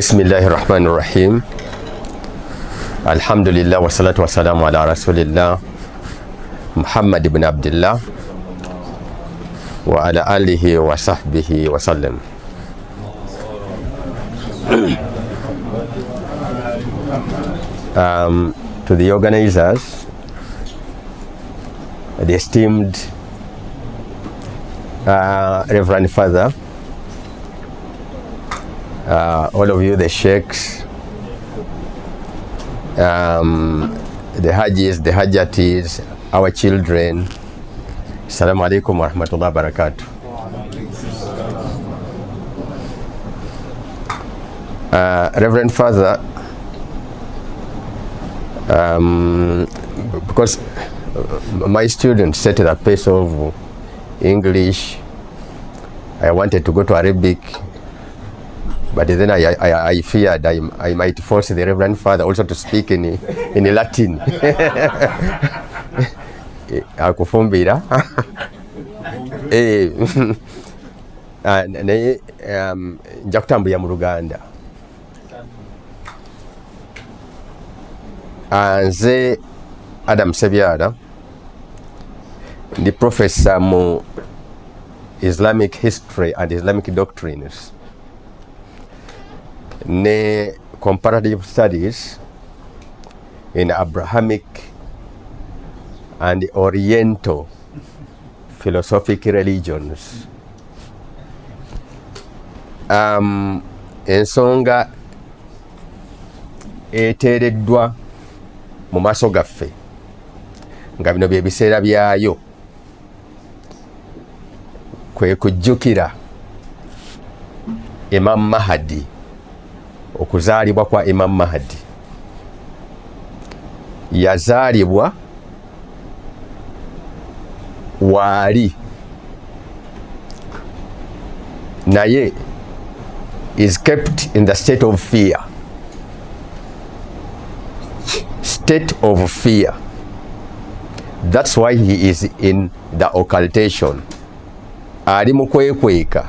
Bismillahi rahmani rahim. Alhamdulillah wassalatu wassalamu ala rasulillah Muhammad ibn Abdillah wa ala alihi wa sahbihi wa sallam. To the organizers, the esteemed Reverend Father, all of you, the sheikhs, the hajis, the hajatis, our children, Assalamu alaikum wa rahmatullahi wa barakatuh. Reverend Father, because my students set the pace of English, I wanted to go to Arabic, but then I feared I might force the Reverend Father also to speak in Latin. Akufumbira. Eh, ah, naye nja kutambulira mu Luganda. Ah, nze Adam Sebyala, ndi professor mu Islamic history and Islamic doctrines ne comparative studies in Abrahamic and Oriental philosophic religions. Ensonga eteereddwa mu maaso gaffe nga bino bye biseera byayo kwe kujjukira Imam Mahadi, okuzaalibwa kwa Imam Mahadi. Yazaalibwa waali, naye is kept in the state of fear, state of fear. That's why he is in the occultation. Ali mu kwekweka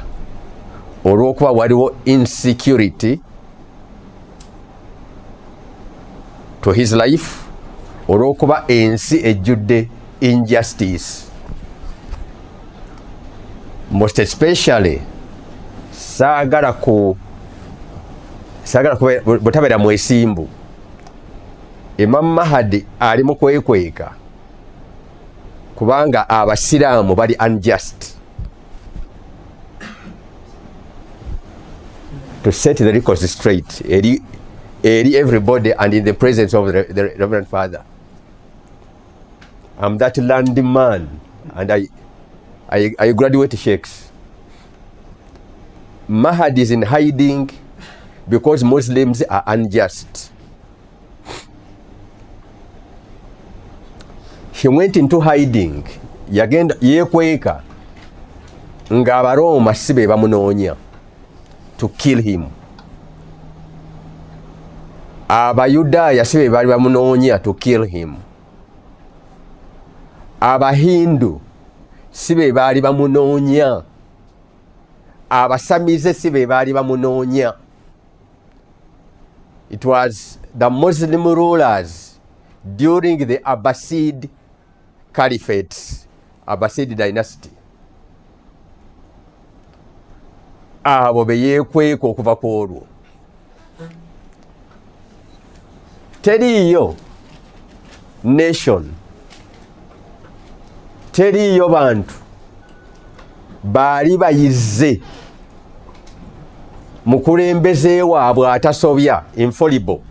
olw'okuba waliwo insecurity to his life, olw'okuba ensi ejjudde injustice, most especially saagala butabeera mwesimbu. Imam Mahadi ali mu kwekweka kubanga abasiraamu bali unjust. To set the records straight eri everybody and in the presence of the Reverend Father, I'm that land man and I graduate sheikhs. Mahadi is in hiding because Muslims are unjust. He went into hiding, yagenda yekweka ng'Abaroma si be bamunoonya to kill him, Abayudaaya si be baali bamunoonya to kill him, Abahindu si be baali bamunoonya, Abasamize si be baali bamunoonya. It was the Muslim rulers during the Abbasid Caliphate, Abbasid dynasty, abo be yeekweka okuva ku olwo. Teriiyo nation, teriiyo bantu baali bayize mukulembeze waabwe atasobya, infallible,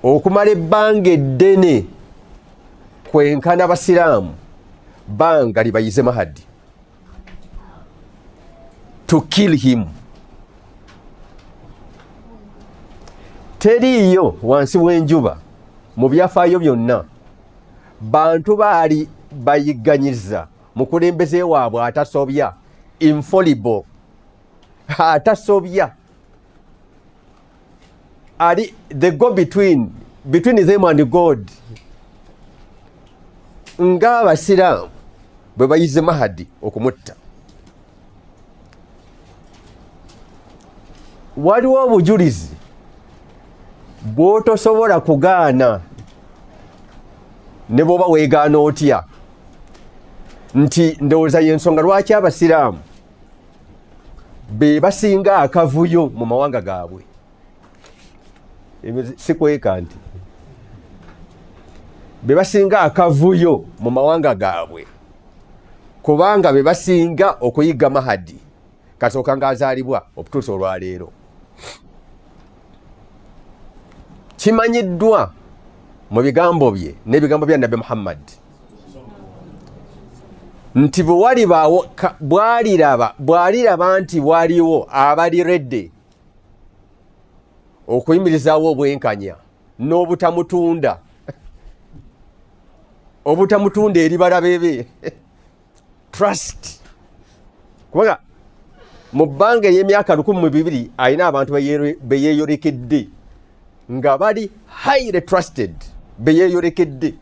okumala ebbanga eddene kwenkana Basiraamu banga libayize Mahadi to kill him. Teriiyo wansi w'enjuba mu byafaayo byonna bantu baali bayigganyiza mukulembeze waabwe atasobya, infallible, atasobya, ali the go between them and God, ng'Abasiraamu bwe bayize Mahadi okumutta. Waliwo obujulizi bw'otosobola kugaana ne bw'oba weegaana otya, nti ndowooza y'ensonga lwaki abasiraamu be basinga akavuyo mu mawanga gaabwe. Sikweka nti be basinga akavuyo mu mawanga gaabwe, kubanga be basinga okuyiga Mahadi kasooka ng'azaalibwa okutuusa olwaleero. Kimanyiddwa mu bigambo bye n'ebigambo bya Nabbi Muhammad nti bwe walibaawo bwaliraba bw'aliraba nti waliwo abali redde okuyimirizaawo obwenkanya n'obutamutunda obutamutunda eri balabe be. Trust, kubanga mu bbanga ery'emyaka 1200 alina abantu beyeeyolekedde nga bali highly trusted, beyeeyolekedde.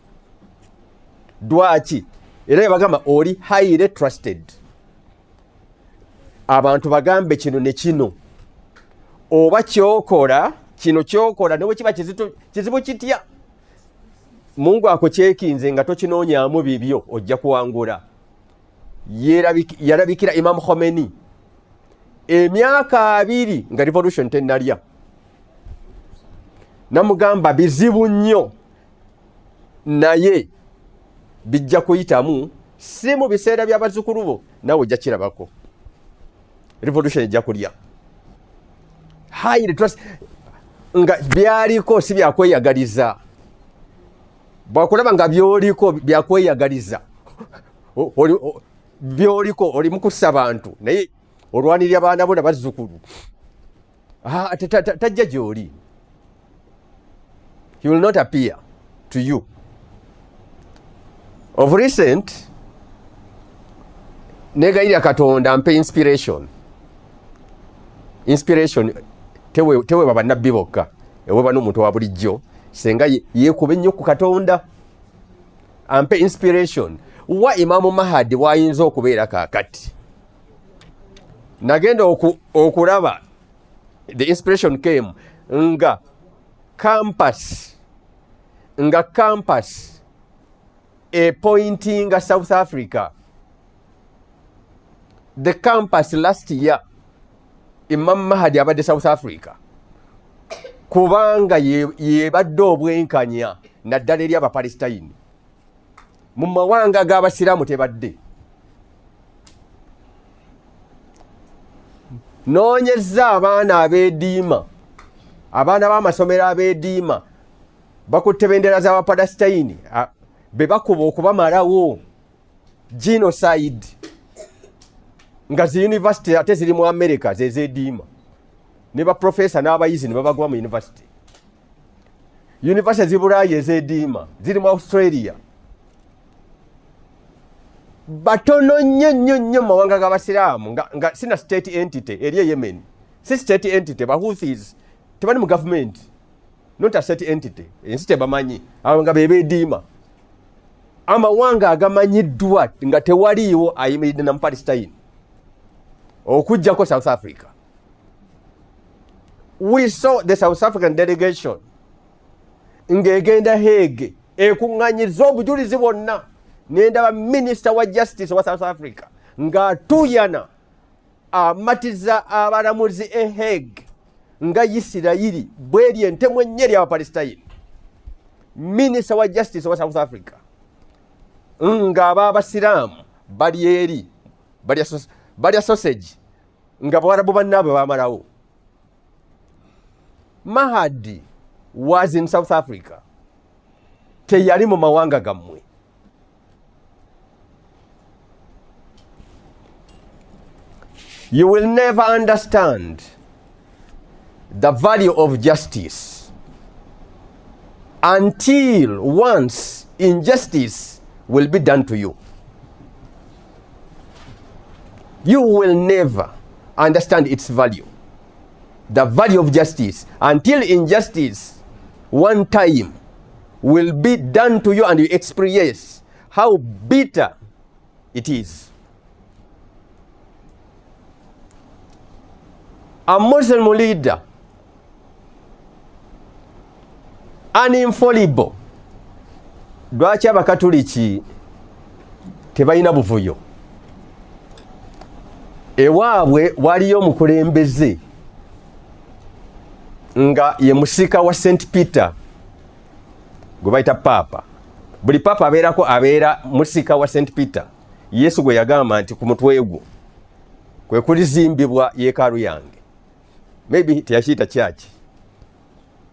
Lwaki? Era yabagamba oli highly trusted, abantu bagambe kino ne kino, oba kyokola kino kyokola ne bwe kiba kizibu kitya, Mungu akukyekinze nga tokinoonyaamu bibyo, ojja kuwangula. Yalabikira Imam Khomeini emyaka 20 nga revolution tennalya, namugamba bizibu nnyo naye bijja kuyitamu, si mu biseera by'abazzukulu bo, nawe ojja kirabako, revolution ejja kulya. Highly trust nga byaliko si byakweyagaliza. Bwakulaba nga byoliko byakweyagaliza, byoliko oli mukussa bantu naye olwanirira baana bo nabazzukulu, tajja gyoli. He will not appear to you. Of recent negayirira Katonda mpe inspiration. Inspiration teweeba bannabbi bokka, eweeba n'omuntu wa bulijjo senga yeekuba ennyo ku Katonda ampe inspiration wa Imamu Mahadi wayinza okubeera kaakati. Nagenda okulaba the inspiration came nga campus epointinga South Africa. The campus last year, Imam Mahadi abadde South Africa, kubanga yebadde obwenkanya naddala eri Abapalestine. Mu mawanga g'abasiraamu tebadde. Noonyezza abaana abeediima, abaana b'amasomero abeediima bakutte bendera z'Abapalestine be bakuba okubamalawo genocide, nga zi university ate ziri mu America zezediima ne baprofesa n'abayizi ne babagwa mu university. University zibulayi ezediima ziri mu Australia. Batono nnyo nnyo nnyo mu mawanga g'abasiraamu nga sina state entity eri e Yemen, si state entity. Ba Houthis tebali mu government, not a state entity, ensi tebamanyi. Abo nga bebeediima. Amawanga agamanyiddwa nga tewaliiwo ayimiridde na Mupalestine okugjako South Africa. We saw the South African delegation ng'egenda Hague ekuŋŋanyiza obujulizi bwonna, nendaba minisita wa justice wa South Africa ng'atuuyana amatiza abalamuzi e Hague nga Isirayiri bweri entemu ennyo eri Abapalestine. Minisita wa justice wa South Africa, ng'abaabasiraamu bali eri balya sausage nga bawarabu bannaabwe bamalawo. Mahadi was in South Africa, teyali mu mawanga gammwe. You will never understand the value of justice until once injustice will be done to you. You will never understand its value, the value of justice, until injustice one time will be done to you and you experience how bitter it is. A Muslim leader, an infallible. Lwaki Abakatuliki tebalina buvuyo? Ewaabwe waliyo omukulembeze nga ye musika wa St Peter gwe bayita paapa. Buli paapa abeerako abeera musika wa St Peter, Yesu gwe yagamba nti ku mutwe gwo kwe kulizimbibwa yeekaalu yange. Maybe teyakiyita kyaki,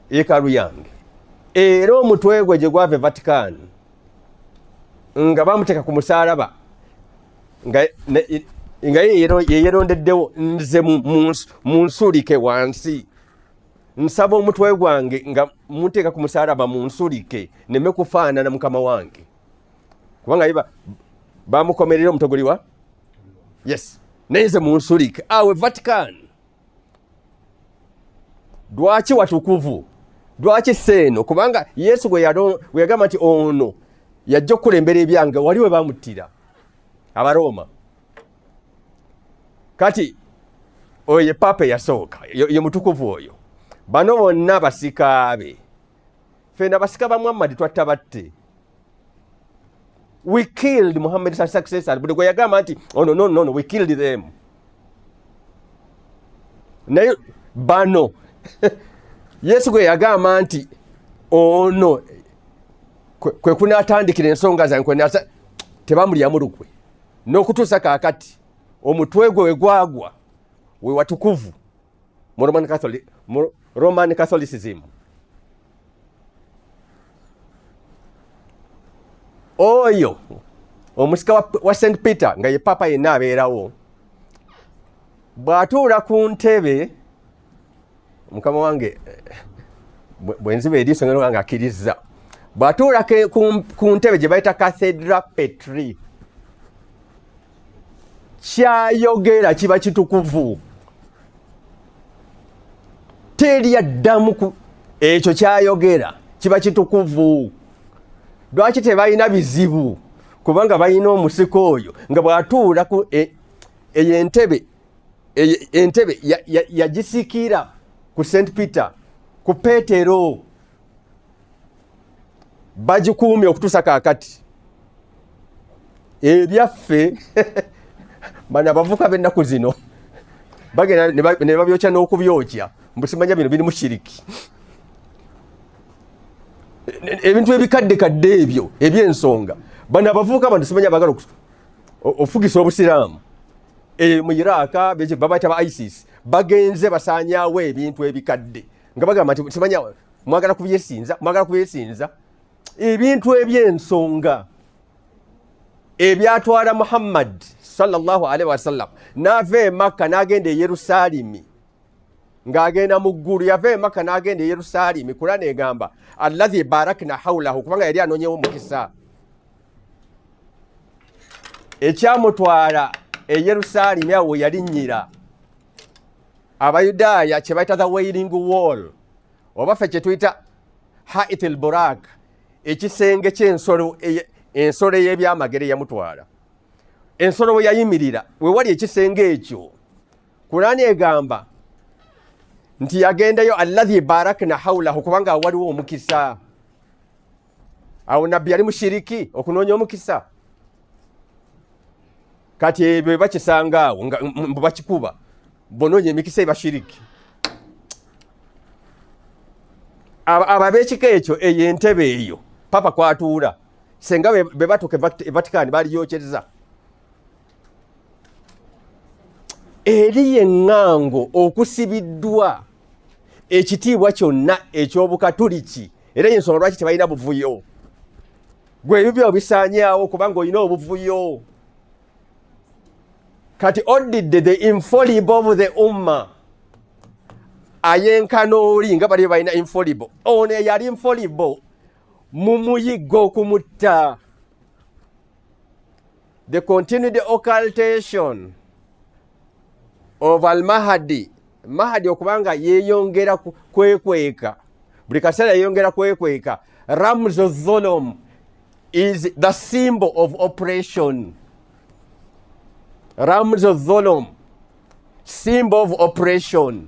yeekaalu yange. Era omutwe gwe gye gwava e Vatican nga bamuteeka ku musaalaba nga yeyerondeddewo, nze munsulike wansi, nsaba omutwe gwange nga munteeka ku musaalaba munsulike neme kufaanana mukama wange, kubanga ye bamukomerera omutwe guliwa. Yes, naye nze munsulike awe Vatican. Lwaki watukuvu? Lwaki seeno? Kubanga Yesu gwe yagamba nti ono yajja okukulembera ebyange, wali we bamuttira Abarooma. Kati oyo ye paapa eyasooka, ye mutukuvu oyo. Bano bonna basikaabe. Fena basika ba Muhammad twatta batte. We killed Muhammad's successors. Buli gwe yagamba nti oh, no, no, no, no, we killed them. Naye bano Yesu gwe yagamba nti ono kwe kunaatandikira ensonga zange, tebamulyamu lukwe n'okutuusa kaakati. Omutwe gwe we gwagwa we watukuvu mu Roman Catholicism. Oyo omusika wa St Peter nga ye papa yenna abeerawo, bw'atuula ku ntebe, mukama wange bwe nziba eriiso ngeno nga akkiriza, bw'atuula ku ntebe gye bayita Cathedra Petri, kyayogera kiba kitukuvu, teri addamu. Ekyo kyayogera kiba kitukuvu. Lwaki tebalina bizibu? Kubanga balina omusika oyo nga bw'atuula ku eyo entebe, entebe yagisikira ku St Peter, ku Petero, bagikuumye okutuusa kaakati. Ebyaffe bano abavuka b'ennaku zino bagenda ne babyokya n'okubyokya, mbusimanya bino birimu shiriki. Ebintu ebikadde kadde ebyo ebyensonga, bano abavubuka bano simanya bagala ofugisa obusiraamu mu Iraka, babayita ba ISIS, bagenze basaanyaawo ebintu ebikadde nga bagamba nti simanya mwagala kubyesinza, mwagala kubyesinza. Ebintu ebyensonga ebyatwala Muhammad sallallahu alaihi wasallam n'ava e Makka n'agenda e Yerusaalemi ng'agenda mu ggulu. Yava e Makka n'agenda e Yerusaalemi, Kurani egamba allazi barakna haulahu, kubanga yali anoonyewo omukisa. Ekyamutwala e Yerusaalemi awo we yalinnyira Abayudaaya kye bayita the Wailing Wall, oba ffe kye tuyita Hait el Burak, ekisenge ky'ensolo, ensolo ey'ebyamagero eyamutwala, ensolo we yayimirira we wali ekisenge ekyo. Kurani egamba nti yagendayo alladhi barakna haulahu, kubanga waliwo omukisa awo. Nabbi yali mushiriki okunoonya omukisa? Kati ebyo bakisanga awo nga mbu bakikuba bonoonya emikisa ebashiriki. Abo ab'ekika ekyo, eyo entebe eyo papa kwatuula, senga be batuuka e Vatican baliyokyereza eri eŋŋango okusibiddwa ekitiibwa kyonna eky'Obukatuliki. Era ensonga lwaki tebalina buvuyo, gwe ebibyo obisaanyaawo kubanga olina obuvuyo. Kati oddidde the infallible of the umma ayenkana oli nga bali balina infallible. Ono eyali infallible mumuyigga okumutta. The continued occultation of Al-Mahdi, Mahdi okubanga yeeyongera kwekweka buli kaseera, yeeyongera kwekweka. Ramz Zulum is the symbol of oppression. Ramz Zulum Symbol of operation,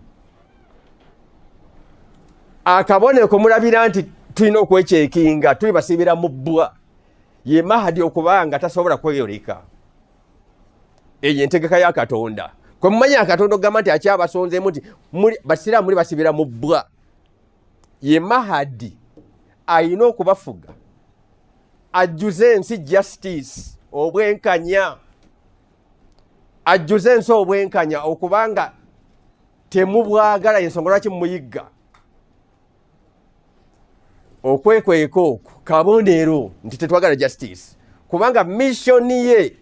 akabonero kumulabira nti tulina okwekyekinga, tuli basiibira mu bbwa. Ye Mahadi okubanga tasobola kweyoleka. Eyo entegeka ya Katonda. Kwe mumanya Katonda okugamba nti akyabasonzeemu nti basiraamu muli basibira mu bbwa. Ye Mahadi alina okubafuga, ajjuze ensi justice, obwenkanya, ajjuze ensi obwenkanya, okubanga temubwagala. Ensonga lwaki mumuyigga, okwekweka okwo kabonero nti tetwagala justice, kubanga mission ye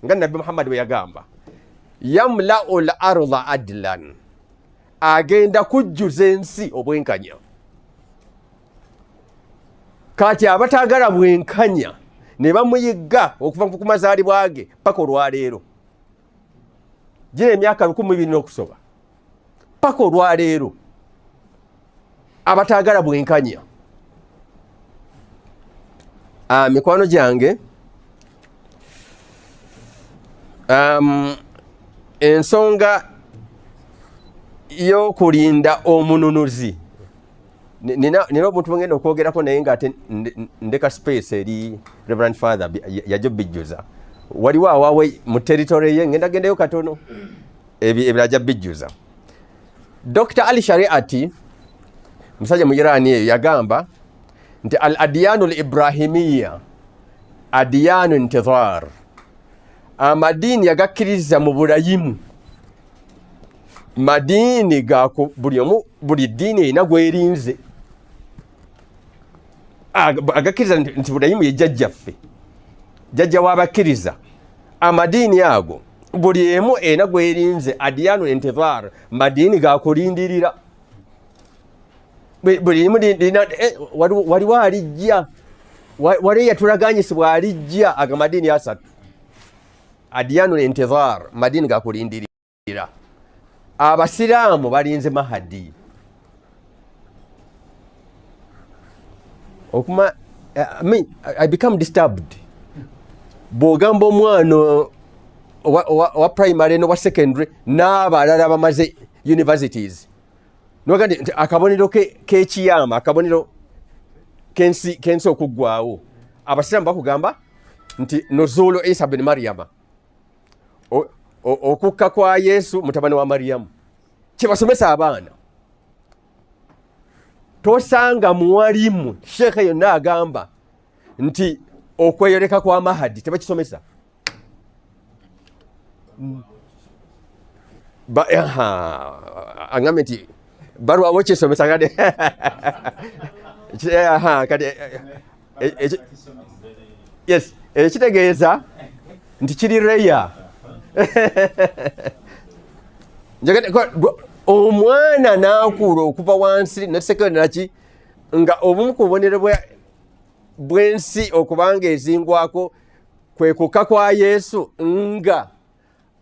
nga Nabbi Muhammad bwe yagamba, yamlau l arda adlan, agenda kujjuza ensi obwenkanya. Kati abatagala bwenkanya ne bamuyigga okuva ku mazaalibwa ge paka olwaleero, gina emyaka 2000 n'okusoba, paka olwaleero abatagala bwenkanya. Mikwano gyange, ensonga y'okulinda omununuzi, nina obuntu bwengenda okwogerako, naye nga ate ndeka space eri Reverend Father yajja bijjuza. Waliwo awawe mu territory ye, ngenda gendayo katono, ebirala ajja bijjuza. Dr Ali Shariati, musajja mu Iran eyo, yagamba nti al adiyanu l ibrahimiya adiyanu intidhar, amadiini agakkiriza mu bulayimu madiini ga buli omu, buli ddiini erina gwerinze. Agakkiriza nti bulayimu ye jjajjaffe, jjajja w'abakkiriza, amadiini ago buli emu erina gwerinze. Adiyanu intidhar, madiini gakulindirira, buli limu lina waliwo alijja, waliwo yatulaganyisibwa alijja. Ago madiini asatu adiyanu intidhar, madiini gakulindirira. Abasiraamu balinze Mahadi. Okuma I mean, I become disturbed bw'ogamba omwana owa primary n'owa secondary n'abalala bamaze universities, noga nti akabonero k'ekiyama, akabonero k'ensi okuggwawo, abasiraamu bakugamba nti nuzulu Isa bin Maryama, okukka kwa Yesu mutabani wa Mariyamu, kyebasomesa abaana. Tosanga muwalimu sheekhe yonna agamba nti okweyoleka kwa Mahadi tebakisomesa. Agambe nti balwawo kisomesa kati kati yes, ekitegeeza nti kiri reya. Omwana n'akuula okuva wansi nesekondaki nga obumu ku bubonero bw'ensi okubanga ezingwako kwe kukka kwa Yesu, nga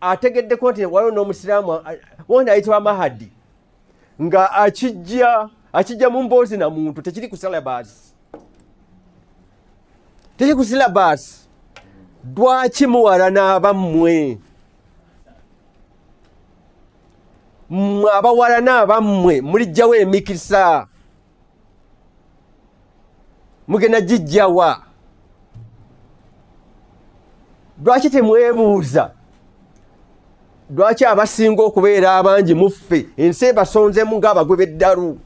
ategeddeko nti waliwo n'omusiraamu wona ayitibwa Mahadi, nga akijja mu mboozi na muntu. Tekiri ku syllabus, tekiri ku syllabus. Lwaki muwala n'abammwe, mmwe abawala n'abammwe mulijjawo emikisa? Mugenda gijjawa? Lwaki temwebuuza lwaki abasinga okubeera abangi muffe ensi ebasonzemu ng'abagwe b'eddalu?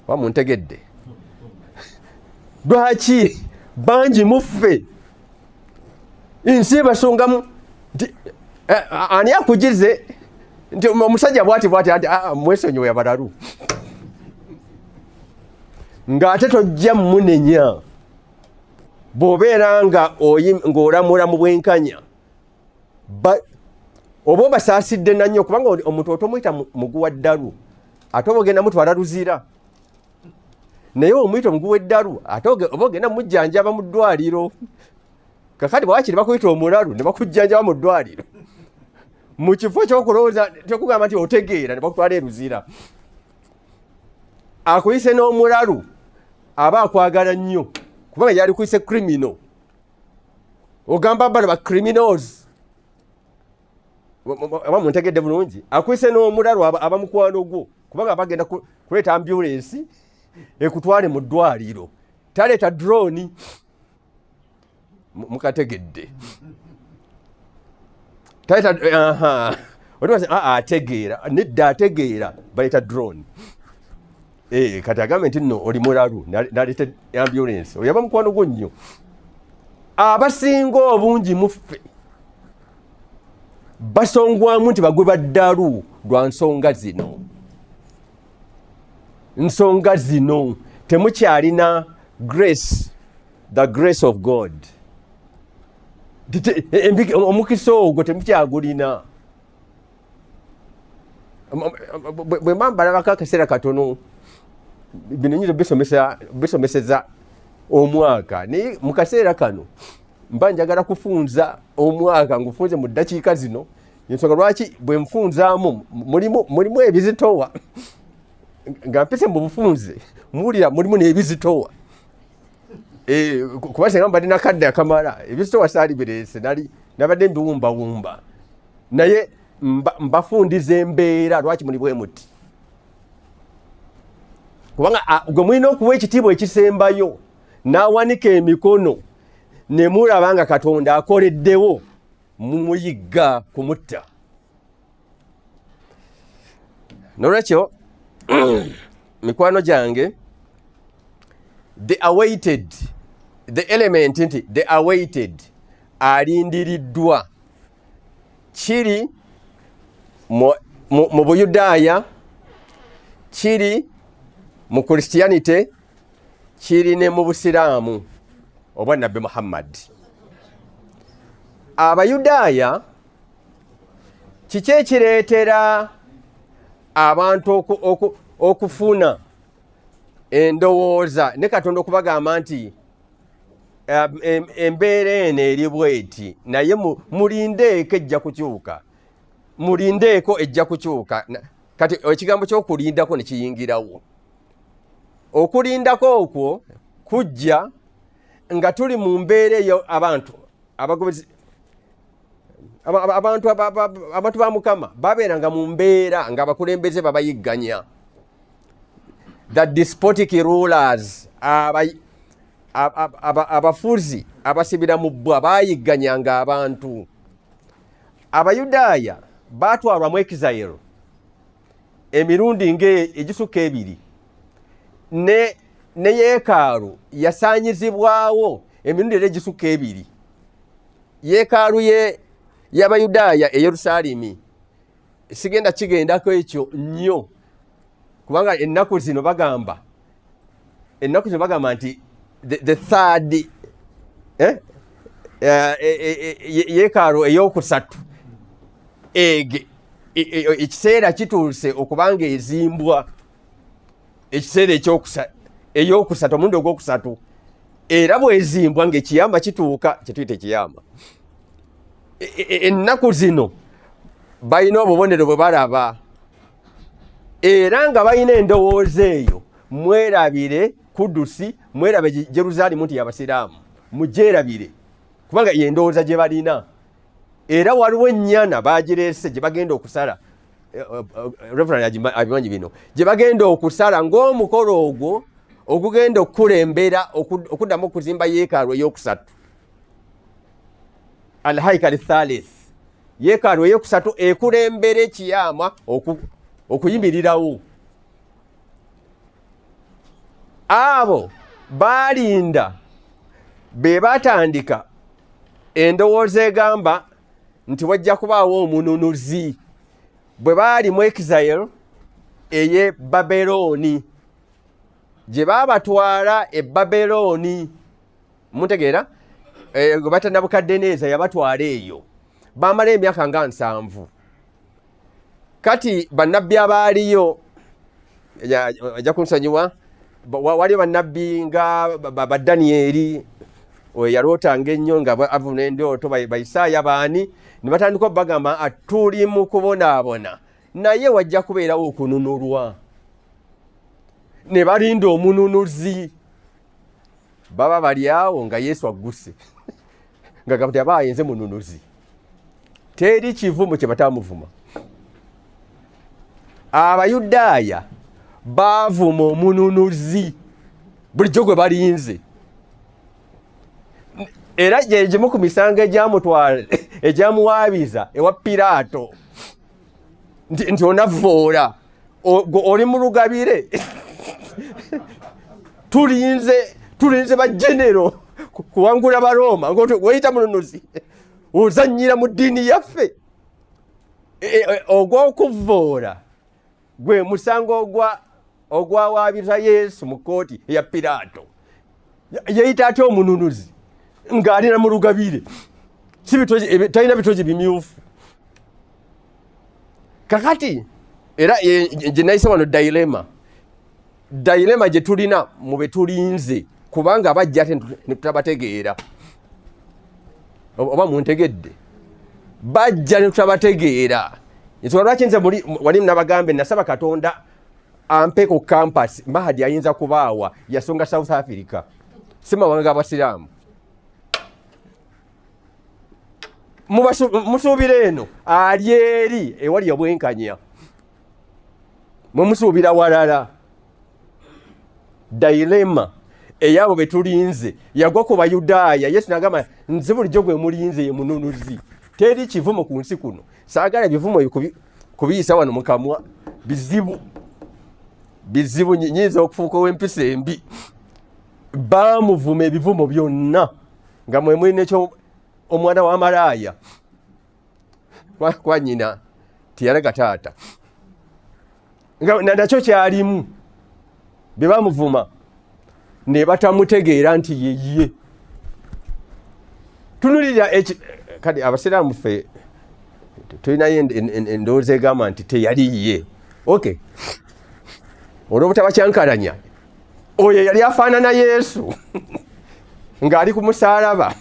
Oba muntegedde? Lwaki bangi muffe ensi ebasongamu nti ani akugize nti omusajja bwati bwati ati mwesonyiwe abalalu, ng'ate tojja munenya bw'obeera nga ng'olamula mu bwenkanya, oba obasaasidde nannyo, kubanga omuntu otomuyita muguwa ddalu, ate oba ogenda mutwala Luzira, naye omuyita omuguwa eddalu, ate oba ogenda mujjanjaba mu ddwaliro. Kakati bwakiri bakuyita omulalu ne bakujjanjaba mu ddwaliro, mu kifo kyokulowooza kyokugamba nti otegeera, ne bakutwala eruzira. Akuyise n'omulalu aba akwagala nnyo, kubanga yali kuyise criminal. Ogamba bano ba criminals. Oba muntegedde bulungi, akuyise n'omulalu aba mukwano gwo, kubanga bagenda kuleeta ambulensi ekutwale mu ddwaliro, taleeta drone. Mukategedde? Taleeta ategeera nedda, ategeera baleeta drone. Eh, kati agambe nti nno oli mulalu, naleeta ambulance, oyo aba mukwano gwo nnyo. Abasinga obungi muffe basongwamu nti bagwe baddalu lwa nsonga zino. Nsonga zino temukyalina grace, the grace of God. Omukisa ogwo temukyagulina. Bwe mba mbalabako akaseera katono, bino nyinza bisomeseza omwaka, naye mu kaseera kano mba njagala kufunza omwaka ngufunze mu ddakiika zino. Ensonga lwaki bwe nfunzaamu mulimu ebizitowa, nga mpise mu bufunze muwulira mulimu n'ebizitowa. Eh, kuba singa mbadde nakadde akamala, ebizitowa saali bireese, nali nabadde mbiwumbawumba, naye mbafundiza embeera lwaki muli bwe muti, kubanga gwe mulina okuwa ekitiibwa ekisembayo n'awanika emikono ne mulaba nga Katonda akoleddewo, mumuyigga kumutta. Nolwekyo mikwano gyange, the awaited, the element nti the awaited, alindiriddwa, kiri mu Buyudaaya, kiri mu Christianity, kiri ne mu Busiraamu obwa Nabbi Muhammad. Abayudaaya, kiki ekireetera abantu okufuna endowooza ne Katonda okubagamba nti embeera eno eri bweti, naye mulindeeko ejja kukyuka, mulindeeko ejja kukyuka? Kati ekigambo ky'okulindako ne kiyingirawo. Okulindako okwo kujja nga tuli mu mbeera eyo, abantu abagobezi, abantu ba Mukama babeeranga mu mbeera nga abakulembeze babayigganya, the despotic rulers, abafuzi abasibira mu bbwa bayigganyanga abantu. Abayudaaya batwalwa mu exile emirundi nge egisukka ebiri, ne yeekaalu yasaanyizibwawo emirundi era egisukka ebiri. Yeekaalu ye y'Abayudaaya e Yerusaalemi, sigenda kigendako ekyo nnyo, kubanga ennaku zino bagamba nti the third yeekaalu eyokusatu ekiseera kituuse okubanga ezimbwa, ekiseera eyokusatu, omulundi ogwokusatu. Era bwezimbwa ngaekiyama kituuka, kyetuyita ekiyama. Ennaku zino balina obubonero bwe balaba, era nga balina endowooza eyo. Mwerabire Kudusi, mwerabe Jerusalemu nti yabasiraamu, mugyerabire, kubanga yendowooza gye balina. Era waliwo ennyana bagireese gye bagenda okusala. Reverend abimanyi bino, gye bagenda okusala ng'omukolo ogwo ogugenda okukulembera okuddamu okuzimba yeekaalu eyokusatu, Alhaikal Thalith, yeekaalu eyokusatu ekulembera ekiyama okuyimirirawo. Abo baalinda be batandika endowooza egamba nti wajja kubaawo omununuzi bwe baali mu exile ey'e Babelooni, gye baabatwala e Babelooni. Muntegeera? Gwe bata Nabukaddeneeza yabatwala eyo, bamala emyaka nga 70. Kati bannabbi abaaliyo, ajja kunsonyiwa, waliyo bannabbi nga Badaniyeri, oyo yalootanga ennyo nga avuna endooto, Baisaaya, baani, ne batandika obagamba, tuli mu kubonaabona, naye wajja kubeerawo okununulwa. Ne balinda omununuzi. Baba bali awo nga Yesu agguse, nga gamba nti aba ayenze mununuzi. Teri kivumo kye batamuvuma. Abayudaaya baavuma omununuzi bulijjo gwe balinze, era gyegimu ku misango egyamutwala egyamuwaabiza ewa Piraato nti onavvoola oli mu lugabire, tulinze bajenero kuwangula Barooma, weyita mununuzi, ozannyira mu ddiini yaffe. Ogw'okuvvoola gwe musango ogwawaabiza Yesu mu kkooti eya Piraato. Yeyita atya omununuzi ng'alina mu lugabire, talina bitogi bimyufu? Kakati era gye nayise wano dilemma, dilemma gye tulina mu be tulinze, kubanga bajja ate ne tutabategeera. Oba muntegedde? Bajja ne tutabategeera. Ensonga lwaki nze wali nabagambe nasaba Katonda ampe ku campus, Mahadi ayinza kubaawa yasonga South Africa, si mawanga g'abasiraamu. Musuubira eno ali eri ewali obwenkanya, mwemusuubira walala. Dilemma eyabo betulinze yagwa ku Bayudaaya. Yesu nagamba, nze bulijjo gwe mulinze ye mununuzi. Teri kivumo ku nsi kuno, saagala bivumo kubiyisa wano mukamwa, bizibu bizibu, nyinza okufuuka ow'empisa embi. Baamuvuma ebivumo byonna nga mwe mulina ekyo omwana wa malaaya, kwa nyina teyalaga taata, nga nakyo kyalimu. Bye bamuvuma ne batamutegeera nti yeye. Tunulira kati abasiraamu ffe tulinayo endowooza egamba nti teyali ye. Okay, olw'obutabakyankalanya, oyo yali afaanana Yesu ng'ali ku musaalaba.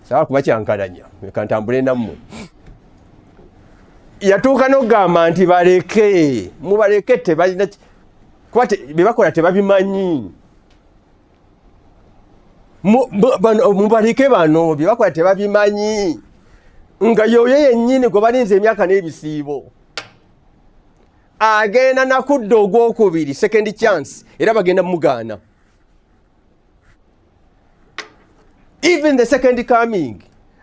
Sawa kubakyankalanya, kantambule nammwe. Yatuuka n'okugamba nti baleke, mubaleke, tebalina kuba bye bakola tebabimanyi. Mubaleke bano, bye bakola tebabimanyi, nga yoyo yennyini gwe balinze emyaka n'ebisiibo agenda nakudda ogwokubiri, second chance, era bagenda mugaana. Even the second coming,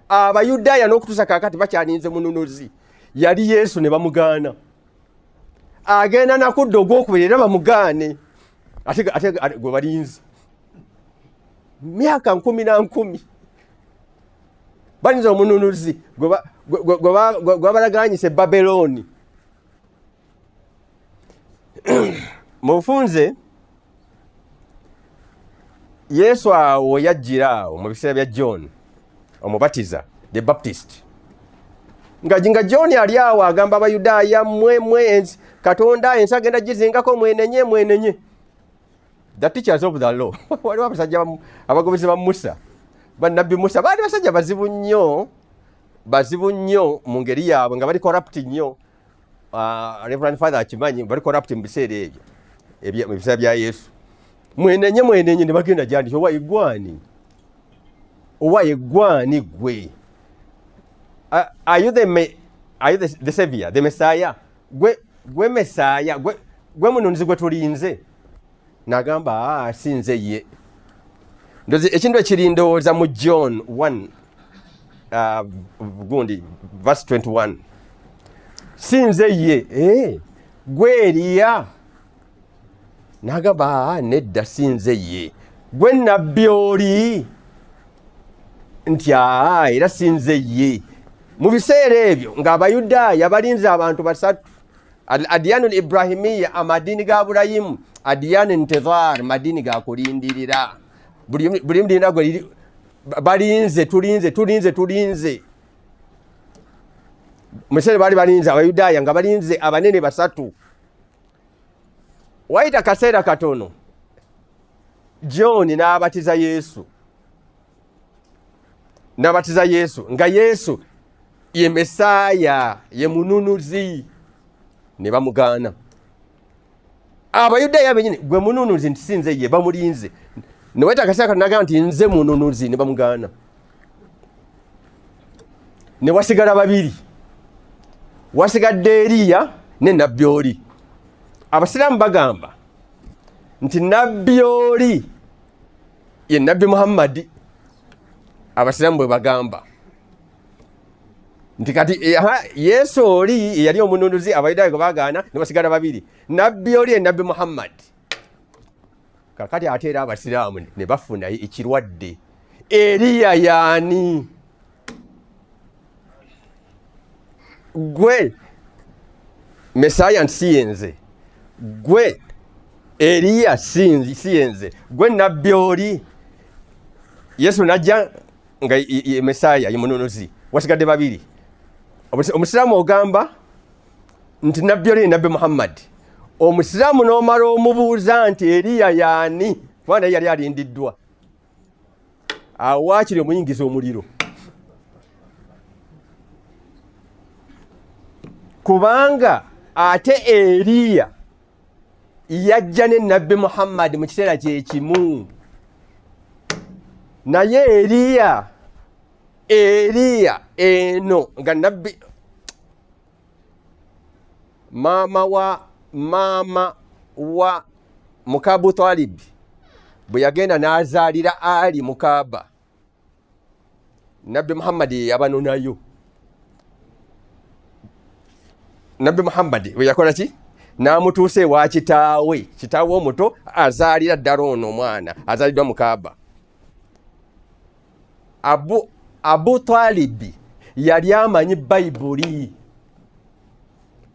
Abayudaaya n'okutuusa kaakati bakyalinze mununuzi yali Yesu ne bamugaana. Agenda nakudda ogwokubiri era bamugaane, ate gwe balinze myaka nkumi na nkumi, balinze omununuzi gwe babalaganyisa e Babelooni. Mu bufunze, Yesu awo yajjira awo mu biseera bya John Omubatiza, the Baptist, nga John ali awo agamba Abayudaaya, mmwe mwe Katonda ensi agenda gizingako, mwenenye, mwenenye. The teachers of the law, waliwo abasajja abagobezi ba Musa, bannabbi Musa, baali basajja bazibu nnyo, bazibu nnyo mu ngeri yaabwe, nga bali corrupt nnyo. Reverend Father akimanyi, bali corrupt mu biseera ebyo, mu biseera bya Yesu. Mwenenye, mwenenye, ne bagenda gyandi, owa eggwani, owa eggwani gwe, are you the savior, the Messiah? Gwe Messiah, gwe mununuzi gwe tulinze? Nagamba, ah, si nze ye. Ndozi ekintu ekiri ndowooza mu John 1 gundi verse 21, si nze ye. Gwe Eriya? Nagamba, ah, nedda, si nze ye. Gwe nabbi oli? Nti aa, era si nze ye. Mu biseera ebyo ng'Abayudaaya balinze abantu basatu. Adiyanu Ibrahimiya, amadiini ga Burayimu, adiyanu intidhar, madiini ga kulindirira. Buli mudinda gwe balinze, tulinze, tulinze, tulinze. Mu biseera baali balinze Abayudaaya nga balinze abanene basatu. Wayita kaseera katono, John n'abatiza Yesu, n'abatiza Yesu nga Yesu ye Mesaaya, ye mununuzi, ne bamugaana. Abayudaaya benyini, gwe mununuzi? Nti si nze ye. Bamulinze neweta akaseera katono, nagamba nti nze mununuzi, ne bamugaana. Ne wasigala babiri, wasigadde Eriya ne nabbi oli. Abasiraamu bagamba nti nabbi oli ye nabbi Muhammadi. Abasiraamu bwe bagamba nti kati eh, Yesu oli eyali omununuzi, Abayudaaya gwe bagaana, ne basigala babiri, nabbi oli ye nabbi Muhammadi. Kakati ate era Abasiraamu ne bafuna ekirwadde, Eriya yaani? Gwe Mesaya nti siyenze, gwe Eriya siyenze, gwe nabbi oli. Yesu najja nga ye Mesaya, ye mununuzi, wasigadde babiri. Omusiraamu ogamba nti nabbi oli nabbi Muhammadi, omusiraamu n'omala omubuuza nti Eriya yaani, kuba naye yali alindiddwa. Awo waakiri omuyingiza omuliro, kubanga ate Eriya yajja ne nabbi Muhammadi mu kiseera kyekimu. Naye Eriya eno nga nabbi maama wa mukabu Talibi bwe yagenda n'azaalira Ali Mukaaba, nabbi Muhammadi yeyabanonayo. Nabbi Muhammadi bwe yakola ki, n'amutuusa ewa kitaawe, kitaawe omuto azaalira ddala ono omwana azaaliddwa Mukaaba. Abu Talibi yali amanyi Bayibuli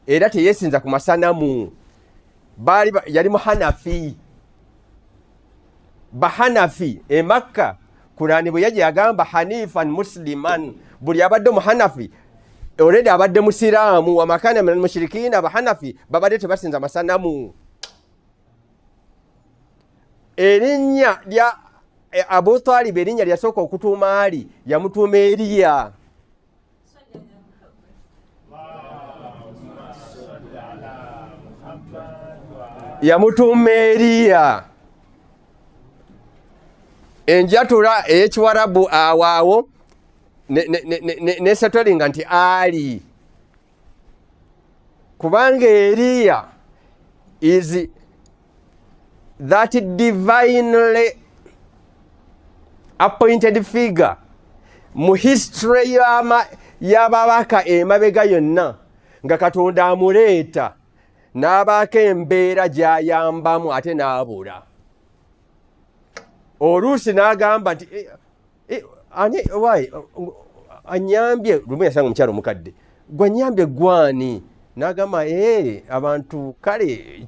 era teyesinza ku masanamu, yali muhanafi. Bahanafi e Makka, Kurani bwe yajja yagamba hanifan musliman, buli abadde muhanafi already abadde musiraamu. Wamakana minal mushirikina, abahanafi babadde tebasinza masanamu. Erinnya lya Abu Talib, erinnya lyasooka okutuuma Ali, yamutuuma Eriya. Yamutuuma Eriya. Enjatula ey'ekiwarabu awaawo nesetolinga nti Ali, kubanga Eriya is that divinely appointed figure mu history y'ababaka emabega yonna, nga Katonda amuleeta n'abaako embeera gy'ayambamu ate n'abula. Oluusi n'agamba nti ani wayi anyambye. Lumu yasanga omukyalo omukadde, gwanyambye gwani? N'agamba abantu kale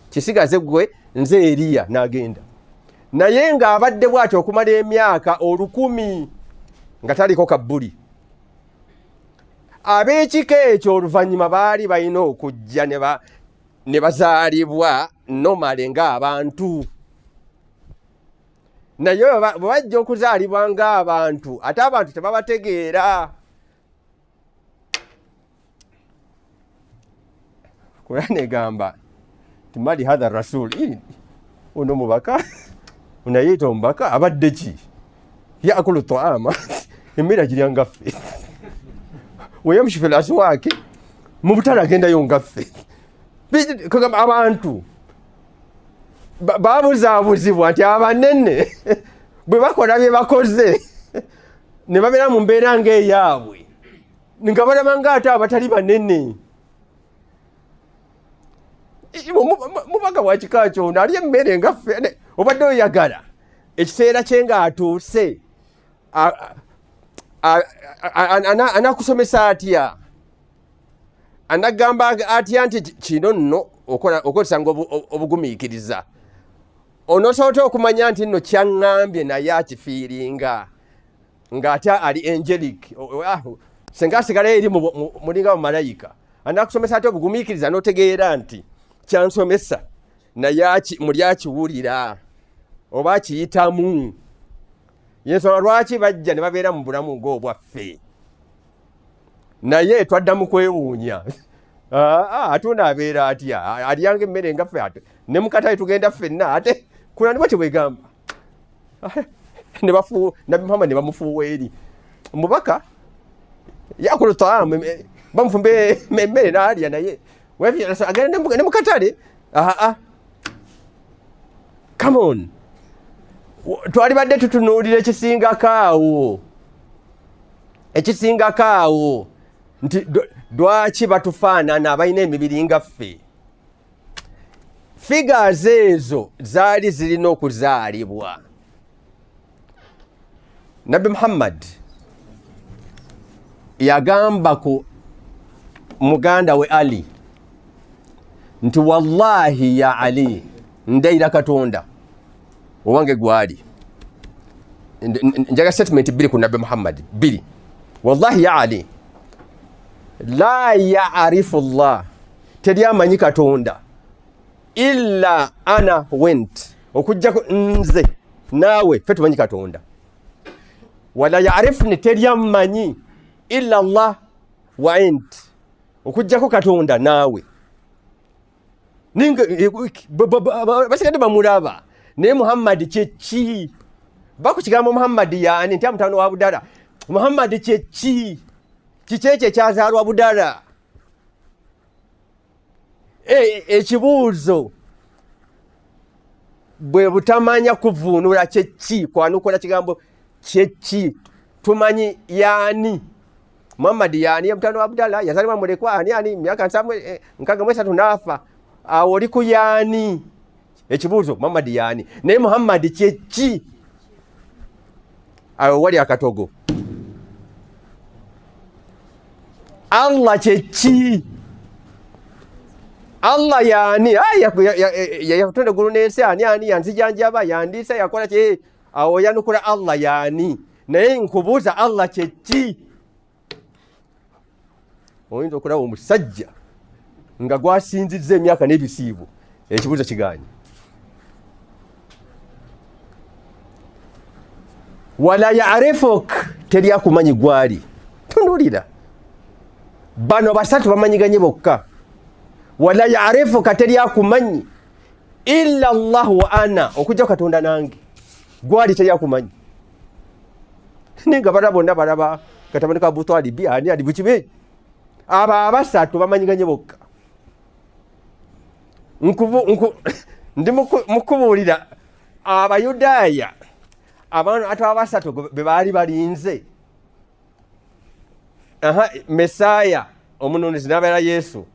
kisigaze gwe nze Eriya. N'agenda naye ng'abadde bw'atyo okumala emyaka 1000 nga taliko kabbuli. Ab'ekika ekyo oluvannyuma baali balina okujja ne bazaalibwa nomale ng'abantu, naye bwe bajja okuzaalibwa ng'abantu, ate abantu tebabategeera. Kurani egamba nti mali hatha rasul, ono mubaka onayeyita omubaka abadde ki? Yakulu taama, emmere agirya ngaffe, weyamshi fil aswaki, mu butale agendayo ngaffe. Kagamba abantu babuzaabuzibwa nti abanene bwe bakola bye bakoze ne babeera mu mbeera ng'eyaabwe, nga balaba ng'ate abatali banene. Mubaka wa kika kyono ali emmere nga ffe, obadde oyagala ekiseera kye ng'atuuse anakusomesa atya? Anagamba atya nti kino nno okozesanga obugumiikiriza? Onosobola okumanya nti nno kyaŋŋambye naye akifiiringa ng'ate ali angelic, senga asigala eri mulinga mumalayika. Anakusomesa atya obugumiikiriza n'otegeera nti kyansomesa naye muli akiwulira oba akiyitamu? Yensonga lwaki bajja ne babeera mu bulamu ng'obwaffe, naye twadda mu kwewuunya. Ate ono abeera atya, alyanga emmere nga ffe, ate ne mukatale tugenda ffenna, ate kulani bwatyo bwegamba. Nabbi Muhammad ne bamufuuwa eri mubaka. Yakulu taamu, bamufumbe emmere n'alya, naye agenda ne mu katale. Aa, come on, twalibadde tutunuulira ekisingako awo, ekisingako awo nti lwaki batufaanana, abalina emibiri nga ffe. Figures ezo zaali zirina okuzaalibwa. Nabbi Muhammad yagamba ku muganda we Ali nti, "Wallahi ya Ali, ndayira Katonda owange gwali." Njaga statement bbiri ku Nabbi Muhammad, bbiri. "Wallahi ya Ali, la yarifu llah, teri amanyi Katonda, illa ana went, okujjako nze naawe, fe tumanyi Katonda. Wala yarifuni, teri ammanyi, illa llah wa ent, okujjako Katonda naawe." Ninga basigadde bamulaba, naye Muhammadi kyeki? Ba ku kigambo Muhammadi yaani nti amutano wa Budala. Muhammadi kyeki? Kiki ekyo ekyazaalwa Budala? Ekibuuzo bwe butamanya kuvuunula kyeki, kwanukula kigambo kyeki. Tumanyi yaani Muhammadi, yaani mutano wa Abdallah, yazalibwa mulekwa, ani ani, myaka 63 n'afa. Awo oli ku yaani. Ekibuuzo Muhammadi yaani, naye Muhammadi kyeki? Awo wali akatogo. Allah kyeki? Allah yaani? Yatonda eggulu n'ensi, ani ani, yanzijanjaba, yandiisa, yakola ki. Awo yanukula Allah yaani, naye nkubuuza, Allah kyeki? Oyinza okulaba omusajja nga gwasinzizza emyaka n'ebisiibo, ekibuuzo kiganye. Wala yarifuk, teri akumanyi gwali. Tunulira bano basatu bamanyiganye bokka. Wala yarifuka, teri akumanyi, illa llahu wa ana, okujja Katonda nange. Gwali teri akumanyi, naye nga bala bonna balaba katabani ka Abutalibi, ani ali bukibe. Abo abasatu bamanyiganye bokka. Ndi mukubuulira Abayudaaya, abantu abasatu be baali balinze. Aha, Mesaaya omununuzi nabeera Yesu,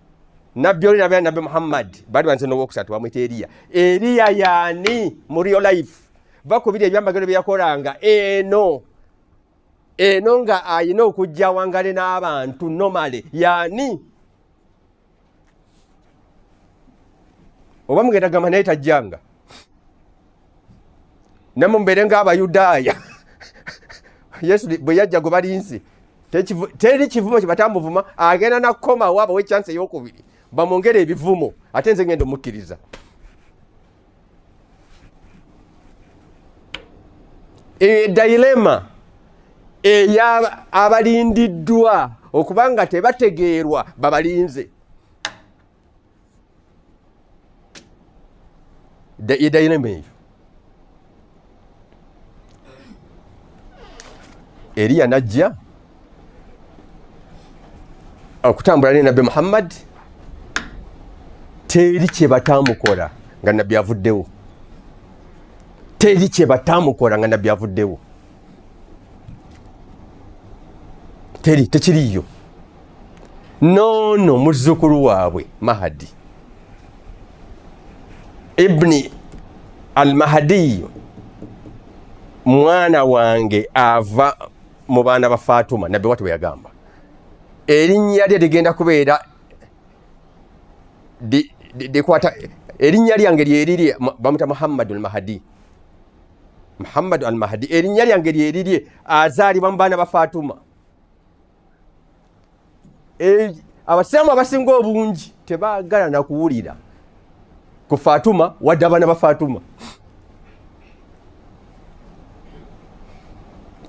nabbi oli nabeera Nabbi Muhammad. Baali banze nowokusatu bamwita Eriya. Eriya yaani mu real life? Bakubiri ebyamagero bye yakolanga eno eno nga ayina okujja wangale n'abantu normally, yaani? Oba mugenda gamba naye tajjanga, namwe mubeere ng'Abayudaaya. Yesu bwe yajja gwe balinze, teri kivumo kye batamuvuma. Agenda nakukomawo abawe chance eyokubiri bamwongere ebivumo, ate nze ngenda omukkiriza. Dilemma eya abalindiddwa okuba nga tebategeerwa babalinze, ye dilemma eyo. Eriya najja okutambula ne Nabbi Muhammad, teri kye batamukola nga Nabbi avuddewo, teri kye batamukola nga Nabbi avuddewo, teri, tekiriyo. Noono muzzukulu waabwe Mahadi ibni al Mahadiyo, mwana wange ava mu baana ba Fatuma, Nabbi wati bwe yagamba, erinnya lye ligenda kubeera likwata erinnya lyange lyerirye. Bamuta Muhammadu al Mahadi, Muhammadu al Mahadi, erinnya lyange lyerirye, azaalibwa mu baana ba Fatuma. Abasiraamu abasinga obungi tebaagala nakuwulira ku Fatuma wadde abaana ba Fatuma,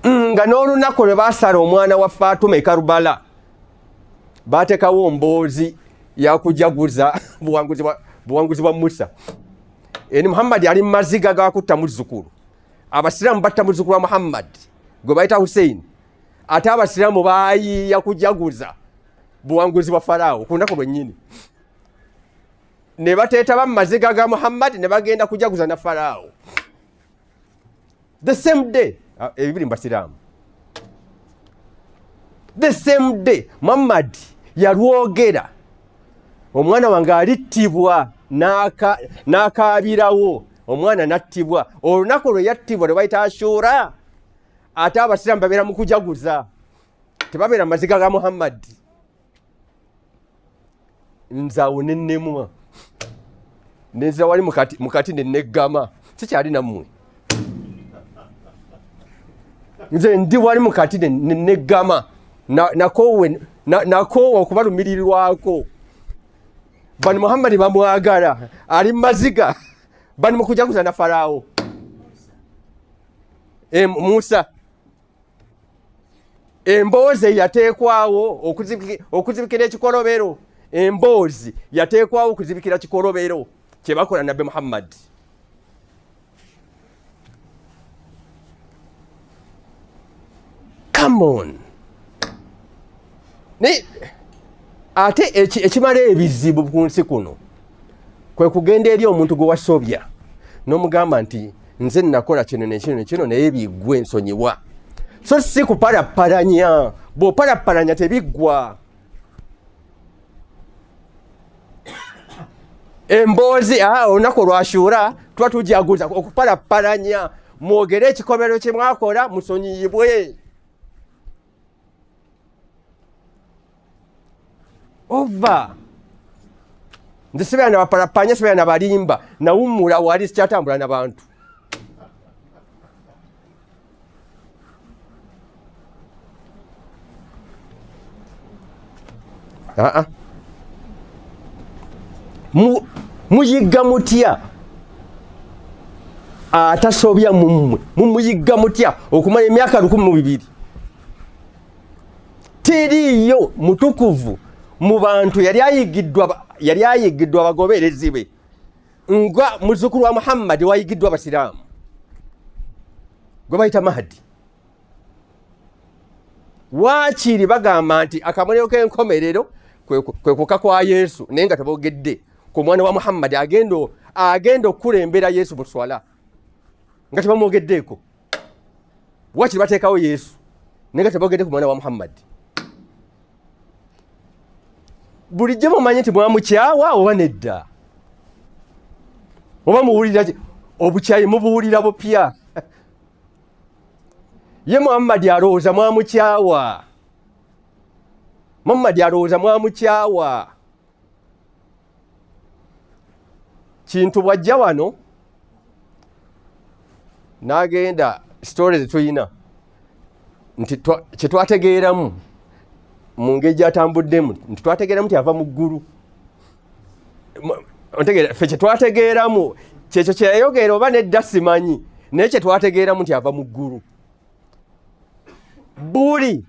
nga n'olunaku lwe basala omwana wa Fatuma e Karubala bateekawo mboozi yakujaguza buwanguzi bwa Musa. Eni Muhammadi ali mu maziga gakutta muzzukulu. Abasiraamu batta muzzukulu wa Muhammadi gwe bayita Hussein. Ate abasiraamu bayiiya kujaguza buwanguzi bwa Faraawo ku lunaku lwennyini, ne bateetaba mu maziga ga Muhammad ne bagenda kujaguza na Faraawo the same day. Ebibiri mu basiraamu, the same day Muhammad yalwogera, omwana wange alittibwa, n'akaabirawo, omwana n'attibwa. Olunaku lwe yattibwa lwe bayita Ashura, ate abasiraamu babeera mu kujaguza, tebabeera mu maziga ga Muhammad. Nze awo nennemwa, nenzira wali mukati neneggama, sikyali nammwe. Nze ndi wali mukati neneggama, nakoowa okubalumirirwako. Bano Muhammadi bamwagala, ali mumaziga, bali mukujaguza na Faraawo. Musa emboozi eyateekwawo okuzibikira ekikolobero, emboozi yateekwawo okuzibikira kikolobero kyebakola Nabbi Muhammad. Come on. Naye ate ekimala ebizibu ku nsi kuno kwe kugenda eri omuntu gwe wasobya n'omugamba nti nze nakola kino nekino nekino, naye biggwe, nsonyiwa. So si kupalapalanya, bw'opalapalanya tebiggwa. Emboozi olunaku olwashuura tuba tujaguza okupalapalanya, mwogere ekikomero kye mwakola musonyiyibwe. Ova nze sibeera na bapalapanya, sibeera na balimba, nawummula wali sikyatambula na bantu. Aa, muyigga mutya atasobya mummwe? Mumuyigga mutya okumala emyaka 1200? Teriiyo mutukuvu mu bantu yali ayigiddwa abagoberezi be nga muzzukulu wa Muhammadi wayigiddwa abasiraamu gwe bayita Mahdi. Waakiri bagamba nti akabonero k'enkomerero kwe kuka kwa Yesu, naye nga tebogedde ku mwana wa Muhammadi agenda okukulembera Yesu mu swala, nga tebamwogeddeeko. Waakiri bateekawo Yesu, naye nga tebogedde ku mwana wa Muhammadi. Bulijjo mumanyi nti mwamukyawa oba nedda, oba muwulira obukyayi, mubuwulira bupya. Ye Muhammadi alowooza mwamukyawa, Muhammadi alowooza mwamukyawa. Kintu bw'ajja wano n'agenda, story zetulina nti kye twategeeramu mu ngeri gy'atambuddemu nti twategeeramu nti ava mu ggulu. Ontegeera, ffe kye twategeeramu kyekyo kyeyayogera oba nedda simanyi, naye kye twategeeramu nti ava mu ggulu. Buli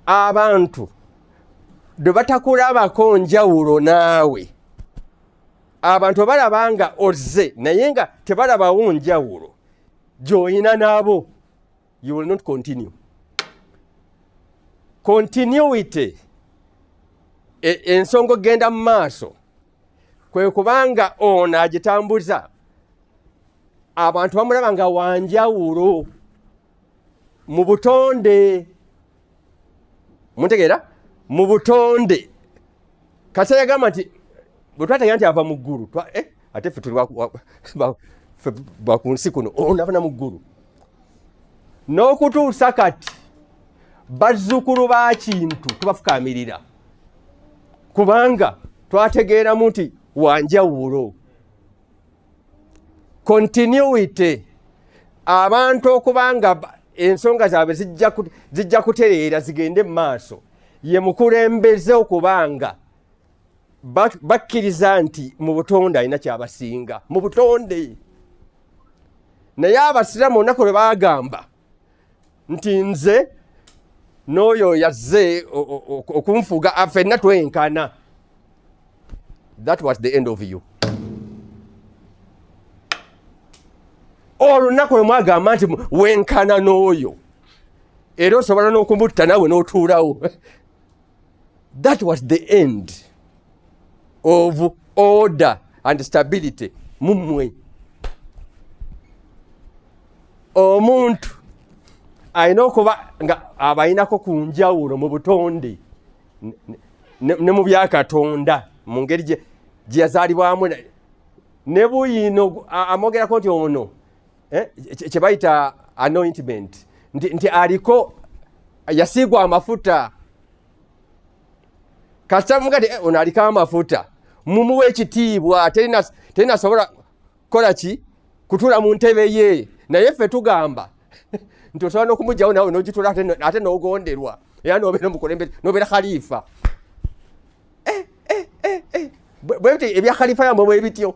abantu lwe batakulabako njawulo naawe, abantu balaba nga ozze naye nga tebalabawo njawulo gy'olina nabo, you will not continue. Continuity, ensonga ogenda mu maaso kwe kubanga ono agitambuza abantu bamulaba nga wanjawulo mu butonde. Muntegeera? Mu butonde kasa yagamba nti bwe twategeera nti ava mu ggulu, ate ffe tuli ba ku nsi kuno, ono ava na mu ggulu. N'okutuusa kati bazzukulu ba Kintu tubafukaamirira kubanga twategeeramu nti wanjawulo. Continuity, abantu okubanga ensonga zaabwe zijja kutereera zigende mu maaso, ye mukulembeze okubanga bakkiriza nti mu butonde alina kyabasinga mu butonde. Naye abasiraamu olunaku lwe bagamba nti nze n'oyo yazze okunfuga ffenna twenkana, that was the end of you. Olunaku lwe mwagamba nti wenkana n'oyo. Era osobola n'okumutta naawe n'otuulawo. That was the end of order and stability mummwe. Omuntu alina okuba nga abayinako ku njawulo mu butonde ne mu byakatonda mu ngeri gye yazaalibwamu ne buyino amwogerako nti ono eh, kye bayita anointment nti aliko yasiigwa amafuta. Kasita mugati eh, ono aliko amafuta, mumuwa ekitiibwa, terinasobola kukola ki kutuula mu ntebe ye. Naye ffe tugamba nti osobola n'okumugyawo nawe n'ogituula ate n'ogonderwa era n'obeera omukulembeze n'obeera khalifa. Eh, eh, eh, bwebityo ebya khalifa yamwe bwe bityo,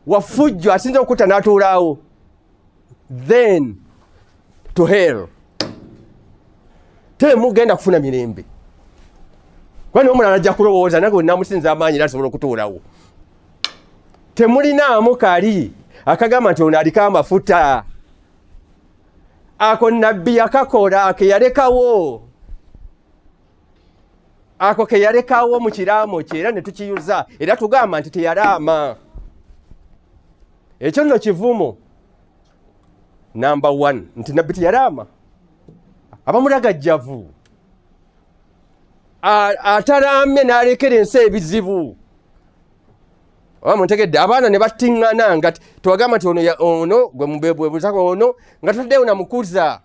wafujjo asinza okutta n'atuulaawo, then to hell, temugenda kufuna mirembe kuba nomulala ajja kulowooza nange namusinza amaanyi era asobola okutuulawo. Temulinaamu kali akagamba nti ono aliko amafuta ako nabbi yakakola keyalekawo ako keyalekawo mu kiraamo kye era ne tukiyuza era tugamba nti teyalaama. Ekyo nno kivumo namba 1 nti nabbi teyalaama, abamulagajjavu atalaamye n'alekera ensi ebizibu. Oba muntegedde, abaana ne battiŋŋana nga tewagamba nti ono gwe mubebwebuzako ono nga tutaddeyo namukuza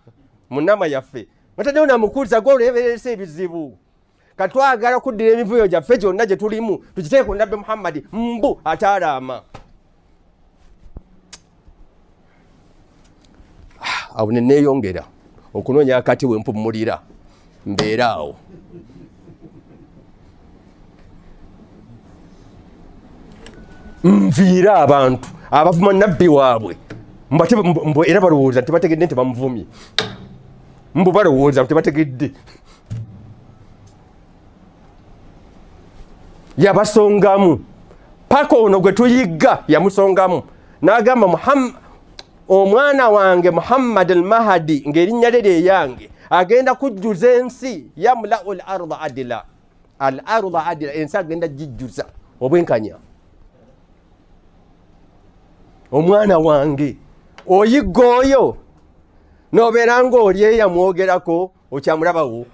mu nnama yaffe, nga tutaddeyo namukuza gwe oleberesa ebizibu. Katwagala kuddira emivuyo gyaffe gyonna gye tulimu tukiteeke ku Nabbi Muhammadi mbu atalaama. Awo ne neeyongera okunoonya akati we mpummulira mbeera awo. Nviira abantu abavuma nabbi waabwe mbu era balowooza nti bategedde nti bamuvumye, mbu balowooza nti bategedde. Yabasongamu paka ono gwe tuyigga yamusongamu n'agamba omwana wange Muhammad al Mahadi ng'erinnya lye lyeyange agenda kujjuza ensi, yamlau al arda adila, al arda adila, ensi agenda gijjuza obwenkanya. Omwana wange oyigga oyo n'obeera ng'oli eyamwogerako okyamulabawo,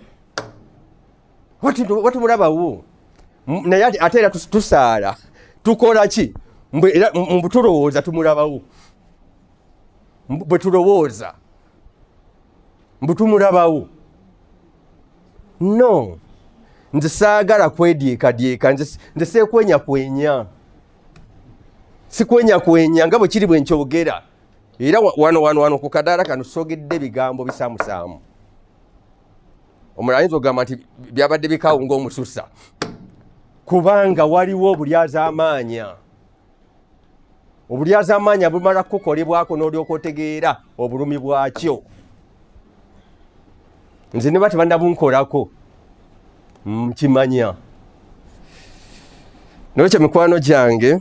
watumulabawo naye ate era tusaala tukola ki mbu tulowooza tumulabawo, bwe tulowooza mbu tumulabawo. No, nze saagala kwedyekadyeka, nze seekwenyakwenya, sikwenyakwenya nga bwe kiri bwe nkyogera. Era wano wano wano ku kadaala kano sogedde ebigambo bisaamusaamu. Omulala ayinza okugamba nti byabadde bikaawo ng'omususa, kubanga waliwo obulyazaamaanya. Obulyazaamaanya bumala kukukolebwako n'olyoka otegeera obulumi bwakyo. Nze ne ba tebannabunkolako nkimanya. Nolwekyo mikwano gyange,